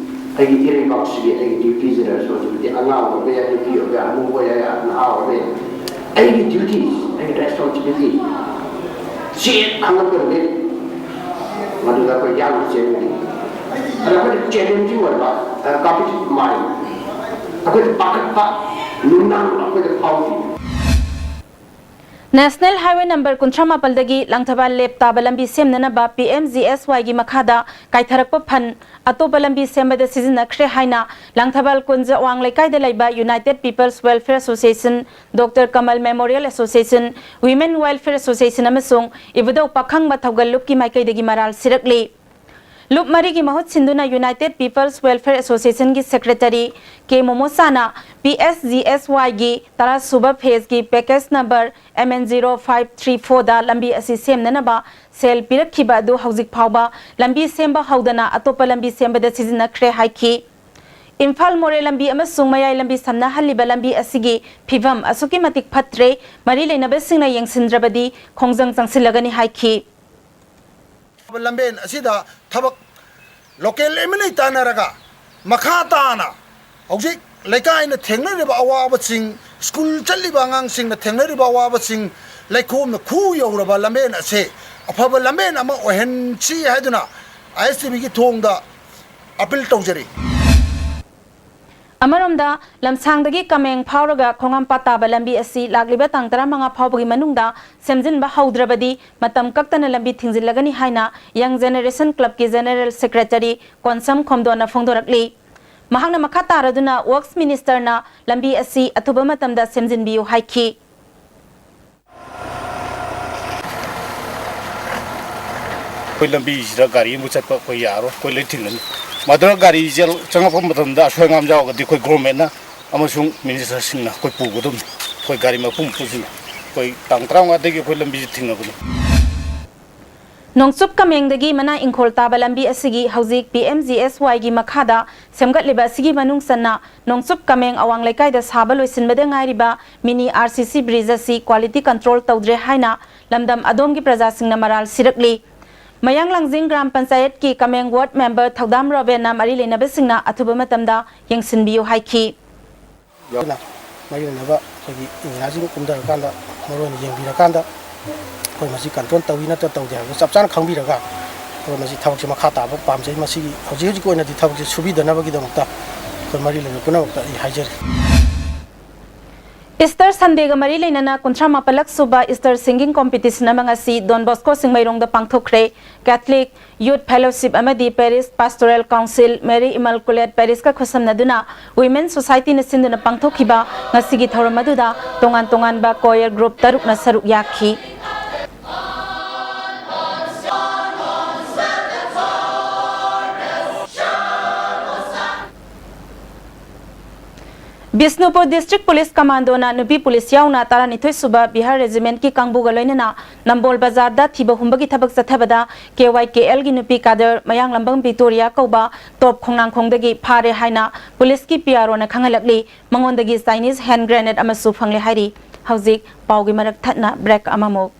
ꯑꯩꯒꯤ ꯏꯔꯩꯕꯥꯛꯁꯤꯒꯤ ꯑꯩꯒꯤ duties and responsibility, ꯑꯉꯥꯡ ꯑꯣꯏꯕ ꯌꯥꯏ, ꯅꯨꯄꯤ ꯑꯣꯏꯕ ꯌꯥꯏ, ꯑꯃꯨꯕ ꯑꯣꯏꯕ ꯌꯥꯏ, ꯅꯍꯥ ꯑꯣꯏꯕ ꯌꯥꯏ, ꯑꯩꯒꯤ duties, ꯑꯩꯒꯤ responsibility ꯁꯤ ꯈꯪꯂꯛꯇꯕꯅꯤ꯫ ꯃꯗꯨꯗ ꯑꯩꯈꯣꯏ ꯌꯥꯝꯅ ꯆꯦꯟꯒꯅꯤ꯫ ꯑꯗ ꯑꯩꯈꯣꯏꯅ challenging ꯑꯣꯏꯕ, ꯑ, competitive mind, ꯑꯩꯈꯣꯏꯗ ꯄꯥꯈꯠꯄ ꯅꯨꯡꯅꯥꯡ ꯑꯩꯈꯣꯏꯗ ꯐꯥꯎꯗꯦ꯫ National Highway number ꯀꯨꯟꯊ꯭ꯔꯥ ꯃꯥꯄꯜꯗꯒꯤ ꯂꯥꯡꯊꯕꯥꯜ ꯂꯦꯞ ꯇꯥꯕ ꯂꯝꯕꯤ ꯁꯦꯝꯅꯅꯕ P M G S Yꯒꯤ ꯃꯈꯥꯗ ꯀꯥꯏꯊꯔꯛꯄ fund ꯑꯇꯣꯞꯄ ꯂꯝꯕꯤ ꯁꯦꯝꯕꯗ ꯁꯤꯖꯤꯟꯅꯈ꯭ꯔꯦ ꯍꯥꯏꯅ ꯂꯥꯡꯊꯕꯥꯜ ꯀꯨꯟꯖ ꯑꯋꯥꯡ ꯂꯩꯀꯥꯏꯗ ꯂꯩꯕ United People's Welfare Association, Doctor Kamal Memorial Association, Women Welfare Association ꯑꯃꯁꯨꯡ ꯏꯕꯨꯙꯧ ꯄꯥꯈꯪꯕ ꯊꯧꯒꯜ ꯂꯨꯞꯀꯤ ꯃꯥꯏꯀꯩꯗꯒꯤ ꯃꯔꯥꯜ ꯁꯤꯔꯛꯂꯤ꯫ ꯂꯨꯞ ꯃꯔꯤꯒꯤ ꯃꯍꯨꯠ ꯁꯤꯟꯗꯨꯅ United People's Welfare Associationꯒꯤ Secretary K ꯃꯣꯃꯣꯆꯥꯅ P S G S Yꯒꯤ ꯇꯔꯥ ꯁꯨꯕ phaseꯀꯤ package number M N zero five three fourꯗ ꯂꯝꯕꯤ ꯑꯁꯤ ꯁꯦꯝꯅꯅꯕ ꯁꯦꯜ ꯄꯤꯔꯛꯈꯤꯕ ꯑꯗꯨ ꯍꯧꯖꯤꯛ ꯐꯥꯎꯕ ꯂꯝꯕꯤ ꯁꯦꯝꯕ ꯍꯧꯗꯅ ꯑꯇꯣꯞꯄ ꯂꯝꯕꯤ ꯁꯦꯝꯕꯗ ꯁꯤꯖꯤꯟꯅꯈ꯭ꯔꯦ ꯍꯥꯏꯈꯤ꯫ ꯏꯝꯐꯥꯜ ꯃꯣꯔꯦ ꯂꯝꯕꯤ ꯑꯃꯁꯨꯡ ꯃꯌꯥꯏ ꯂꯝꯕꯤ ꯁꯝꯅꯍꯜꯂꯤꯕ ꯂꯝꯕꯤ ꯑꯁꯤꯒꯤ ꯐꯤꯚꯝ ꯑꯁꯨꯛꯀꯤ ꯃꯇꯤꯛ ꯐꯠꯇ꯭ꯔꯦ, ꯃꯔꯤ ꯂꯩꯅꯕꯁꯤꯡꯅ ꯌꯦꯡꯁꯤꯟꯗ꯭ꯔꯕꯗꯤ ꯈꯣꯡꯖꯪ ꯆꯪꯁꯤꯜꯂꯒꯅꯤ ꯍꯥꯏꯈꯤ꯫ ꯂꯝꯕꯦꯟ ꯑꯁꯤꯗ ꯊꯕꯛ local M L A ꯇꯥꯟꯅꯔꯒ ꯃꯈꯥ ꯇꯥꯅ ꯍꯧꯖꯤꯛ ꯂꯩꯀꯥꯏꯅ ꯊꯦꯡꯅꯔꯤꯕ ꯑꯋꯥꯕꯁꯤꯡ, ꯁ꯭ꯀꯨꯜ ꯆꯠꯂꯤꯕ ꯑꯉꯥꯡꯁꯤꯡꯅ ꯊꯦꯡꯅꯔꯤꯕ ꯑꯋꯥꯕꯁꯤꯡ, ꯂꯩꯈꯣꯝꯅ ꯈꯨ ꯌꯧꯔꯕ ꯂꯝꯕꯦꯟ ꯑꯁꯦ ꯑꯐꯕ ꯂꯝꯕꯦꯟ ꯑꯃ ꯑꯣꯏꯍꯟꯁꯤ ꯍꯥꯏꯗꯨꯅ I S T Vꯒꯤ ꯊꯣꯡꯗ appeal ꯇꯧꯖꯔꯤ꯫ ꯑꯃꯔꯣꯝꯗ, ꯂꯝꯁꯥꯡꯗꯒꯤ ꯀꯃꯦꯡ ꯐꯥꯎꯔꯒ ꯈꯣꯡꯍꯥꯝꯄꯥꯠ ꯇꯥꯕ ꯂꯝꯕꯤ ꯑꯁꯤ ꯂꯥꯛꯂꯤꯕ ꯇꯥꯡ ꯇꯔꯥꯃꯉꯥ ꯐꯥꯎꯕꯒꯤ ꯃꯅꯨꯡꯗ ꯁꯦꯝꯖꯤꯟꯕ ꯍꯧꯗ꯭ꯔꯕꯗꯤ ꯃꯇꯝ ꯀꯛꯇꯅ ꯂꯝꯕꯤ ꯊꯤꯡꯖꯤꯜꯂꯒꯅꯤ ꯍꯥꯏꯅ Young Generation Clubꯀꯤ General Secretary Konsam ꯈꯣꯝꯗꯣꯟꯅ ꯐꯣꯡꯗꯣꯔꯛꯂꯤ꯫ ꯃꯍꯥꯛꯅ ꯃꯈꯥ ꯇꯥꯔꯗꯨꯅ Works Ministerꯅ ꯂꯝꯕꯤ ꯑꯁꯤ ꯑꯊꯨꯕ ꯃꯇꯝꯗ ꯁꯦꯝꯖꯤꯟꯕꯤꯌꯨ ꯍꯥꯏꯈꯤ꯫ ꯑꯩꯈꯣꯏ ꯂꯝꯕꯤꯁꯤꯗ ꯒꯥꯔꯤ ꯑꯃꯨꯛ ꯆꯠꯄ ꯑꯩꯈꯣꯏ ꯌꯥꯔꯣꯏ, ꯑꯩꯈꯣꯏ ꯂꯣꯏ ꯊꯤꯡꯒꯅꯤ꯫ ꯃꯗꯨꯅ ꯒꯥꯔꯤꯁꯦ ꯆꯪꯉꯛꯄ ꯃꯇꯝꯗ ꯑꯁꯣꯏ ꯑꯉꯥꯝ ꯌꯥꯎꯔꯒꯗꯤ ꯑꯩꯈꯣꯏ governmentꯅ ꯑꯃꯁꯨꯡ ministerꯁꯤꯡꯅ ꯑꯩꯈꯣꯏ ꯄꯨꯒꯗꯕꯅꯤ꯫ ꯑꯩꯈꯣꯏ ꯒꯥꯔꯤ ꯃꯄꯨ ꯃꯄꯨꯁꯤꯡꯅ ꯑꯩꯈꯣꯏ ꯇꯥꯡ ꯇꯔꯥꯃꯉꯥꯗꯒꯤ ꯑꯩꯈꯣꯏ ꯂꯝꯕꯤꯁꯤ ꯊꯤꯡꯉꯕꯅꯤ꯫ ꯅꯣꯡꯆꯨꯞ ꯀꯃꯦꯡꯗꯒꯤ ꯃꯅꯥ ꯏꯪꯈꯣꯜ ꯇꯥꯕ ꯂꯝꯕꯤ ꯑꯁꯤꯒꯤ ꯍꯧꯖꯤꯛ P M G S Yꯒꯤ ꯃꯈꯥꯗ ꯁꯦꯝꯒꯠꯂꯤꯕ ꯑꯁꯤꯒꯤ ꯃꯅꯨꯡ ꯆꯟꯅ ꯅꯣꯡꯆꯨꯞ ꯀꯃꯦꯡ ꯑꯋꯥꯡ ꯂꯩꯀꯥꯏꯗ ꯁꯥꯕ ꯂꯣꯏꯁꯤꯟꯕꯗ ꯉꯥꯏꯔꯤꯕ mini R C C bridge ꯑꯁꯤ quality control ꯇꯧꯗ꯭ꯔꯦ ꯍꯥꯏꯅ ꯂꯝꯗꯝ ꯑꯗꯣꯝꯒꯤ ꯄ꯭ꯔꯖꯥꯁꯤꯡꯅ ꯃꯔꯥꯜ ꯁꯤꯔꯛꯂꯤ꯫ ꯃꯌꯥꯡ ꯂꯥꯡꯖꯤꯡ ꯒ꯭ꯔꯥꯝ ꯄꯟꯆꯥꯌꯠꯀꯤ ꯀꯃꯦꯡ ward member ꯊꯧꯗꯥꯝ ꯔꯣꯕꯦꯟꯅ ꯃꯔꯤ ꯂꯩꯅꯕꯁꯤꯡꯅ ꯑꯊꯨꯕ ꯃꯇꯝꯗ ꯌꯦꯡꯁꯤꯟꯕꯤꯌꯨ ꯍꯥꯏꯈꯤ꯫ ꯑꯗꯨꯅ ꯃꯔꯤ ꯂꯩꯅꯕ ꯑꯩꯈꯣꯏꯒꯤ ꯏꯟꯖꯤꯅꯤꯌꯥꯔꯁꯤꯡ ꯀꯨꯝꯊꯔꯀꯥꯟꯗ ꯃꯔꯨ ꯑꯣꯏꯅ ꯌꯦꯡꯕꯤꯔꯀꯥꯟꯗ ꯑꯩꯈꯣꯏ ꯃꯁꯤ control ꯇꯧꯏ ꯅꯠꯇ꯭ꯔ ꯇꯧꯗꯦ ꯍꯥꯏꯕꯗꯨ ꯆꯞ ꯆꯥꯅ ꯈꯪꯕꯤꯔꯒ ꯑꯩꯈꯣꯏ ꯃꯁꯤ ꯊꯕꯛꯁꯦ ꯃꯈꯥ ꯇꯥꯕ ꯄꯥꯝꯖꯩ꯫ ꯃꯁꯤꯒꯤ ꯍꯧꯖꯤꯛ ꯍꯧꯖꯤꯛꯀꯤ ꯑꯣꯏꯅꯗꯤ ꯊꯕꯛꯁꯦ ꯁꯨꯕꯤꯗꯅꯕꯒꯤꯗꯃꯛꯇ ꯑꯩꯈꯣꯏ ꯃꯔꯤ ꯂꯩꯅꯕ ꯄꯨꯝꯅꯃꯛꯇ ꯑꯩ ꯍꯥꯏꯖꯔꯤ꯫ Easter Sundayꯒ ꯃꯔꯤ ꯂꯩꯅꯅ ꯀꯨꯟꯊ꯭ꯔꯥ ꯃꯥꯄꯜꯂꯛ ꯁꯨꯕ Easter Singing Competition ꯑꯃ ꯉꯁꯤ Don Bosco ꯆꯤꯡꯃꯩꯔꯣꯡꯗ ꯄꯥꯡꯊꯣꯛꯈ꯭ꯔꯦ꯫ Catholic Youth Fellowship ꯑꯃꯗꯤ Parish Pastoral Council, Mary Immaculate Parishꯀ ꯈꯨꯠꯁꯝꯅꯗꯨꯅ Women Societyꯅ ꯁꯤꯟꯗꯨꯅ ꯄꯥꯡꯊꯣꯛꯈꯤꯕ ꯉꯁꯤꯒꯤ ꯊꯧꯔꯝ ꯑꯗꯨꯗ ꯇꯣꯉꯥꯟ ꯇꯣꯉꯥꯟꯕ choir group ꯇꯔꯨꯛꯅ ꯁꯔꯨꯛ ꯌꯥꯈꯤ꯫ ꯕꯤꯁꯅꯨꯄꯨꯔ District Police Commandoꯅ ꯅꯨꯄꯤ ꯄꯨꯂꯤꯁ ꯌꯥꯎꯅ ꯇꯔꯥꯅꯤꯊꯣꯏ ꯁꯨꯕ ꯕꯤꯍꯥꯔ Regimentꯀꯤ ꯀꯥꯡꯕꯨꯒ ꯂꯣꯏꯅꯅ ꯅꯝꯕꯣꯜ ꯕꯖꯥꯔꯗ ꯊꯤꯕ ꯍꯨꯝꯕꯒꯤ ꯊꯕꯛ ꯆꯠꯊꯕꯗ KYKLꯒꯤ ꯅꯨꯄꯤ ꯀꯥꯗꯔ ꯃꯌꯥꯡꯂꯝꯕꯝ ꯕꯤꯛꯇꯣꯔꯤꯌꯥ ꯀꯧꯕ ꯇꯣꯞ ꯈꯣꯡꯅꯥꯡꯈꯣꯡꯗꯒꯤ ꯐꯥꯔꯦ ꯍꯥꯏꯅ ꯄꯨꯂꯤꯁꯀꯤ PROꯅ ꯈꯪꯍꯜꯂꯛꯂꯤ꯫ ꯃꯉꯣꯟꯗꯒꯤ Chinese hand grenade ꯑꯃꯁꯨ ꯐꯪꯂꯦ ꯍꯥꯏꯔꯤ꯫ ꯍꯧꯖꯤꯛ ꯄꯥꯎꯒꯤ ꯃꯔꯛ ꯊꯠꯅ break ꯑꯃꯃꯨꯛ꯫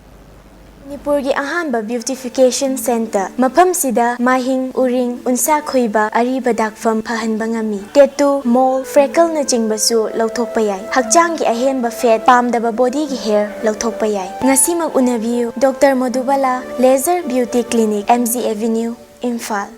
ꯃꯅꯤꯄꯨꯔꯒꯤ ꯑꯍꯥꯟꯕ beautification centre꯫ ꯃꯐꯝꯁꯤꯗ ꯃꯥꯏꯍꯤꯡ, ꯎꯔꯤꯡ, ꯎꯟꯁꯥ ꯈꯨꯏꯕ, ꯑꯔꯤꯕ ꯗꯥꯛꯐꯝ ꯐꯍꯟꯕ ꯉꯝꯃꯤ꯫ Tattoo, mole, freckleꯅꯆꯤꯡꯕꯁꯨ ꯂꯧꯊꯣꯛꯄ ꯌꯥꯏ꯫ ꯍꯛꯆꯥꯡꯒꯤ ꯑꯍꯦꯟꯕ fat, ꯄꯥꯝꯗꯕ bodyꯒꯤ hair ꯂꯧꯊꯣꯛꯄ ꯌꯥꯏ꯫ ꯉꯁꯤꯃꯛ ꯎꯅꯕꯤꯌꯨ, Doctor Madhubala Laser Beauty Clinic, MG Avenue, Imphal.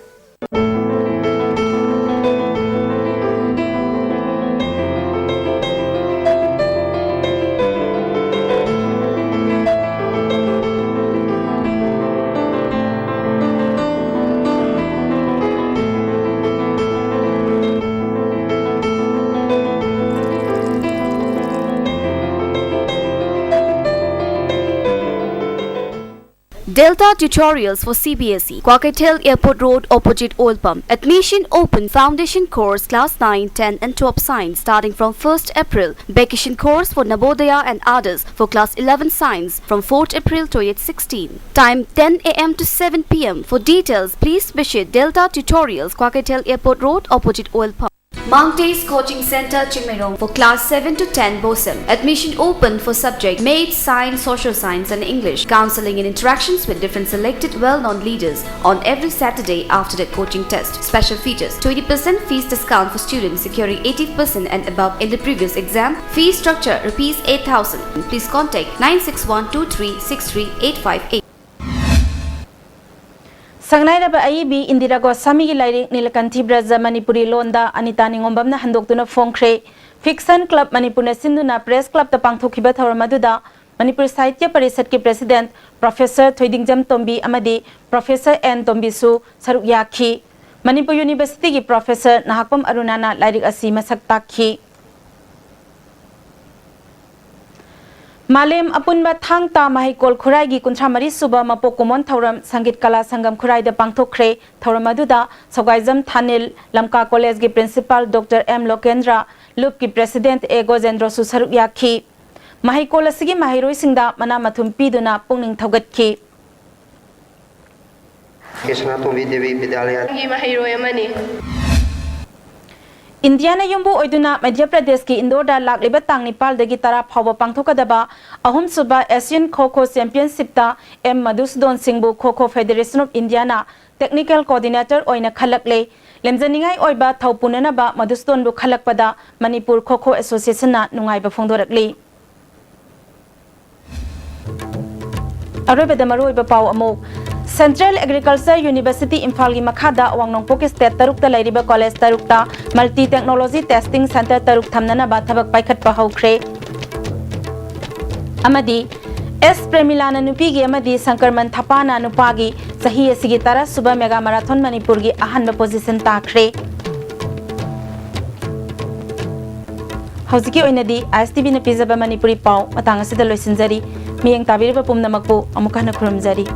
Delta Tutorials for C B S E, Kwakeithel Airport Road, opposite oil pump. Admission open. Foundation course, class nine, ten and twelve science, starting from first April. Vacation course for Navodaya and others for class eleven science from fourth April twenty sixteen. Time ten A M to seven P M. For details, please visit Delta Tutorials, Kwakeithel Airport Road, opposite oil pump. Mount Ace Coaching Center, Chingmeirong for class seven to ten BOSEM. Admission open for subject Maths, Science, Social Science and English. Counseling and interactions with different selected well-known leaders on every Saturday after the coaching test. Special features: twenty percent fees discount for students securing eighty percent and above in the previous exam. Fee structure: rupees eight thousand. Please contact nine six one two three six three eight five eight. ꯁꯛꯅꯥꯏꯔꯕ ꯑꯏꯕꯤ ꯏꯟꯗꯤꯔꯥ ꯒꯣꯁꯥꯃꯤꯒꯤ ꯂꯥꯏꯔꯤꯛ ꯅꯤꯂꯀꯟꯊꯤ brush Manipuri ꯂꯣꯟꯗ Anita ꯅꯤꯉꯣꯝꯕꯝꯅ ꯍꯟꯗꯣꯛꯇꯨꯅ ꯐꯣꯡꯈ꯭ꯔꯦ꯫ Fiction Club ꯃꯅꯤꯄꯨꯔꯅ ꯁꯤꯟꯗꯨꯅ Press Clubꯇ ꯄꯥꯡꯊꯣꯛꯈꯤꯕ ꯊꯧꯔꯝ ꯑꯗꯨꯗ ꯃꯅꯤꯄꯨꯔ ꯁꯥꯍꯤꯇ꯭ꯌ ꯄꯔꯤꯁꯠꯀꯤ President Professor ꯊꯣꯏꯗꯤꯡꯖꯝ ꯇꯣꯝꯕꯤ ꯑꯃꯗꯤ Professor and ꯇꯣꯝꯕꯤꯁꯨ ꯁꯔꯨꯛ ꯌꯥꯈꯤ꯫ ꯃꯅꯤꯄꯨꯔ Universityꯒꯤ Professor ꯅꯍꯥꯛꯄꯝ ꯑꯔꯨꯅꯥꯅ ꯂꯥꯏꯔꯤꯛ ꯑꯁꯤ ꯃꯁꯛ ꯇꯥꯛꯈꯤ꯫ ꯃꯥꯂꯦꯝ ꯑꯄꯨꯟꯕ ꯊꯥꯡ ꯇꯥ ꯃꯍꯩꯀꯣꯜ ꯈꯨꯔꯥꯏꯒꯤ ꯀꯨꯟꯊ꯭ꯔꯥ ꯃꯔꯤ ꯁꯨꯕ ꯃꯄꯣꯛ ꯀꯨꯝꯑꯣꯟ ꯊꯧꯔꯝ ꯁꯪꯒꯤꯠ ꯀꯂꯥ ꯁꯪꯒꯝ ꯈꯨꯔꯥꯏꯗ ꯄꯥꯡꯊꯣꯛꯈ꯭ꯔꯦ꯫ ꯊꯧꯔꯝ ꯑꯗꯨꯗ ꯁꯧꯒꯥꯏꯖꯝ ꯊꯥꯅꯤꯜ ꯂꯝꯀꯥ ꯀꯣꯂꯦꯖꯒꯤ ꯄ꯭ꯔꯤꯟꯁꯤꯄꯥꯜ ꯗꯣꯛꯇꯔ ꯑꯦꯝ ꯂꯣꯀꯦꯟꯗ꯭ꯔ, ꯂꯨꯞꯀꯤ ꯄ꯭ꯔꯦꯁꯤꯗꯦꯟꯠ ꯑꯦ ꯒꯣꯖꯦꯟꯗ꯭ꯔꯣꯁꯨ ꯁꯔꯨꯛ ꯌꯥꯈꯤ꯫ ꯃꯍꯩꯀꯣꯜ ꯑꯁꯤꯒꯤ ꯃꯍꯩꯔꯣꯏꯁꯤꯡꯗ ꯃꯅꯥ ꯃꯊꯨꯝ ꯄꯤꯗꯨꯅ ꯄꯨꯛꯅꯤꯡ ꯊꯧꯒꯠꯈꯤ꯫ ꯀꯦ ꯁꯅꯥꯇꯣꯝꯕꯤ ꯗꯦꯕꯤ ꯕꯤꯗ꯭ꯌꯥꯂꯌꯒꯤ ꯃꯍꯩꯔꯣꯏ ꯑꯃꯅꯤ꯫ ꯏꯟꯗꯤꯌꯥꯅ ꯌꯨꯝꯕꯨ ꯑꯣꯏꯗꯨꯅ ꯃꯙ꯭ꯌ ꯄ꯭ꯔꯗꯦꯁꯀꯤ ꯏꯟꯗꯣꯔꯗ ꯂꯥꯛꯂꯤꯕ ꯇꯥꯡ ꯅꯤꯄꯥꯜꯗꯒꯤ ꯇꯔꯥ ꯐꯥꯎꯕ ꯄꯥꯡꯊꯣꯛꯀꯗꯕ ꯑꯍꯨꯝꯁꯨꯕ ꯑꯦꯁꯤꯌꯟ ꯈꯣ ꯈꯣ ꯆꯦꯝꯄꯤꯌꯟꯁꯤꯞꯇ ꯑꯦꯝ ꯃꯙꯨꯁꯨꯗꯣꯟ ꯁꯤꯡꯕꯨ ꯈꯣ ꯈꯣ federation of Indian technical coordinator ꯑꯣꯏꯅ ꯈꯜꯂꯛꯂꯦ꯫ ꯂꯦꯝꯖꯅꯤꯡꯉꯥꯏ ꯑꯣꯏꯕ ꯊꯧ ꯄꯨꯅꯅꯕ ꯃꯙꯨꯁꯨꯗꯣꯟꯕꯨ ꯈꯜꯂꯛꯄꯗ ꯃꯅꯤꯄꯨꯔ ꯈꯣ ꯈꯣ ꯑꯦꯁꯣꯁꯤꯌꯦꯁꯟꯅ ꯅꯨꯡꯉꯥꯏꯕ ꯐꯣꯡꯗꯣꯔꯛꯂꯤ꯫ ꯑꯔꯣꯏꯕꯗ ꯃꯔꯨꯑꯣꯏꯕ ꯄꯥꯎ ꯑꯃꯨꯛ꯫ Central Agriculture University ꯏꯝꯐꯥꯜꯒꯤ ꯃꯈꯥꯗ ꯑꯋꯥꯡ ꯅꯣꯡꯄꯣꯛꯀꯤ ꯁ꯭ꯇꯦꯠ ꯇꯔꯨꯛꯇ ꯂꯩꯔꯤꯕ ꯀꯣꯂꯦꯖ ꯇꯔꯨꯛꯇ multi technology testing centre ꯇꯔꯨꯛ ꯊꯝꯅꯅꯕ ꯊꯕꯛ ꯄꯥꯏꯈꯠꯄ ꯍꯧꯈ꯭ꯔꯦ꯫ ꯑꯃꯗꯤ ꯑꯦꯁ ꯄ꯭ꯔꯦꯃꯤꯂꯥꯅ ꯅꯨꯄꯤꯒꯤ ꯑꯃꯗꯤ ꯁꯪꯀꯔꯃꯟ ꯊꯄꯥꯅ ꯅꯨꯄꯥꯒꯤ ꯆꯍꯤ ꯑꯁꯤꯒꯤ ꯇꯔꯥ ꯁꯨꯕ ꯃꯦꯒꯥ ꯃꯔꯥꯊꯣꯟ ꯃꯅꯤꯄꯨꯔꯒꯤ ꯑꯍꯥꯟꯕ ꯄꯣꯖꯤꯁꯟ ꯇꯥꯈ꯭ꯔꯦ꯫ ꯍꯧꯖꯤꯛꯀꯤ ꯑꯣꯏꯅꯗꯤ ꯑꯥꯏ ꯑꯦꯁ ꯇꯤ ꯚꯤꯅ ꯄꯤꯖꯕ ꯃꯅꯤꯄꯨꯔꯤ ꯄꯥꯎ ꯃꯇꯥꯡ ꯑꯁꯤꯗ ꯂꯣꯏꯁꯤꯟꯖꯔꯤ꯫ ꯃꯤꯠꯌꯦꯡ ꯇꯥꯕꯤꯔꯤꯕ ꯄꯨꯝꯅꯃꯛꯄꯨ ꯑꯃꯨꯛ ꯍꯟꯅ ꯈꯨꯔꯨꯝꯖꯔꯤ꯫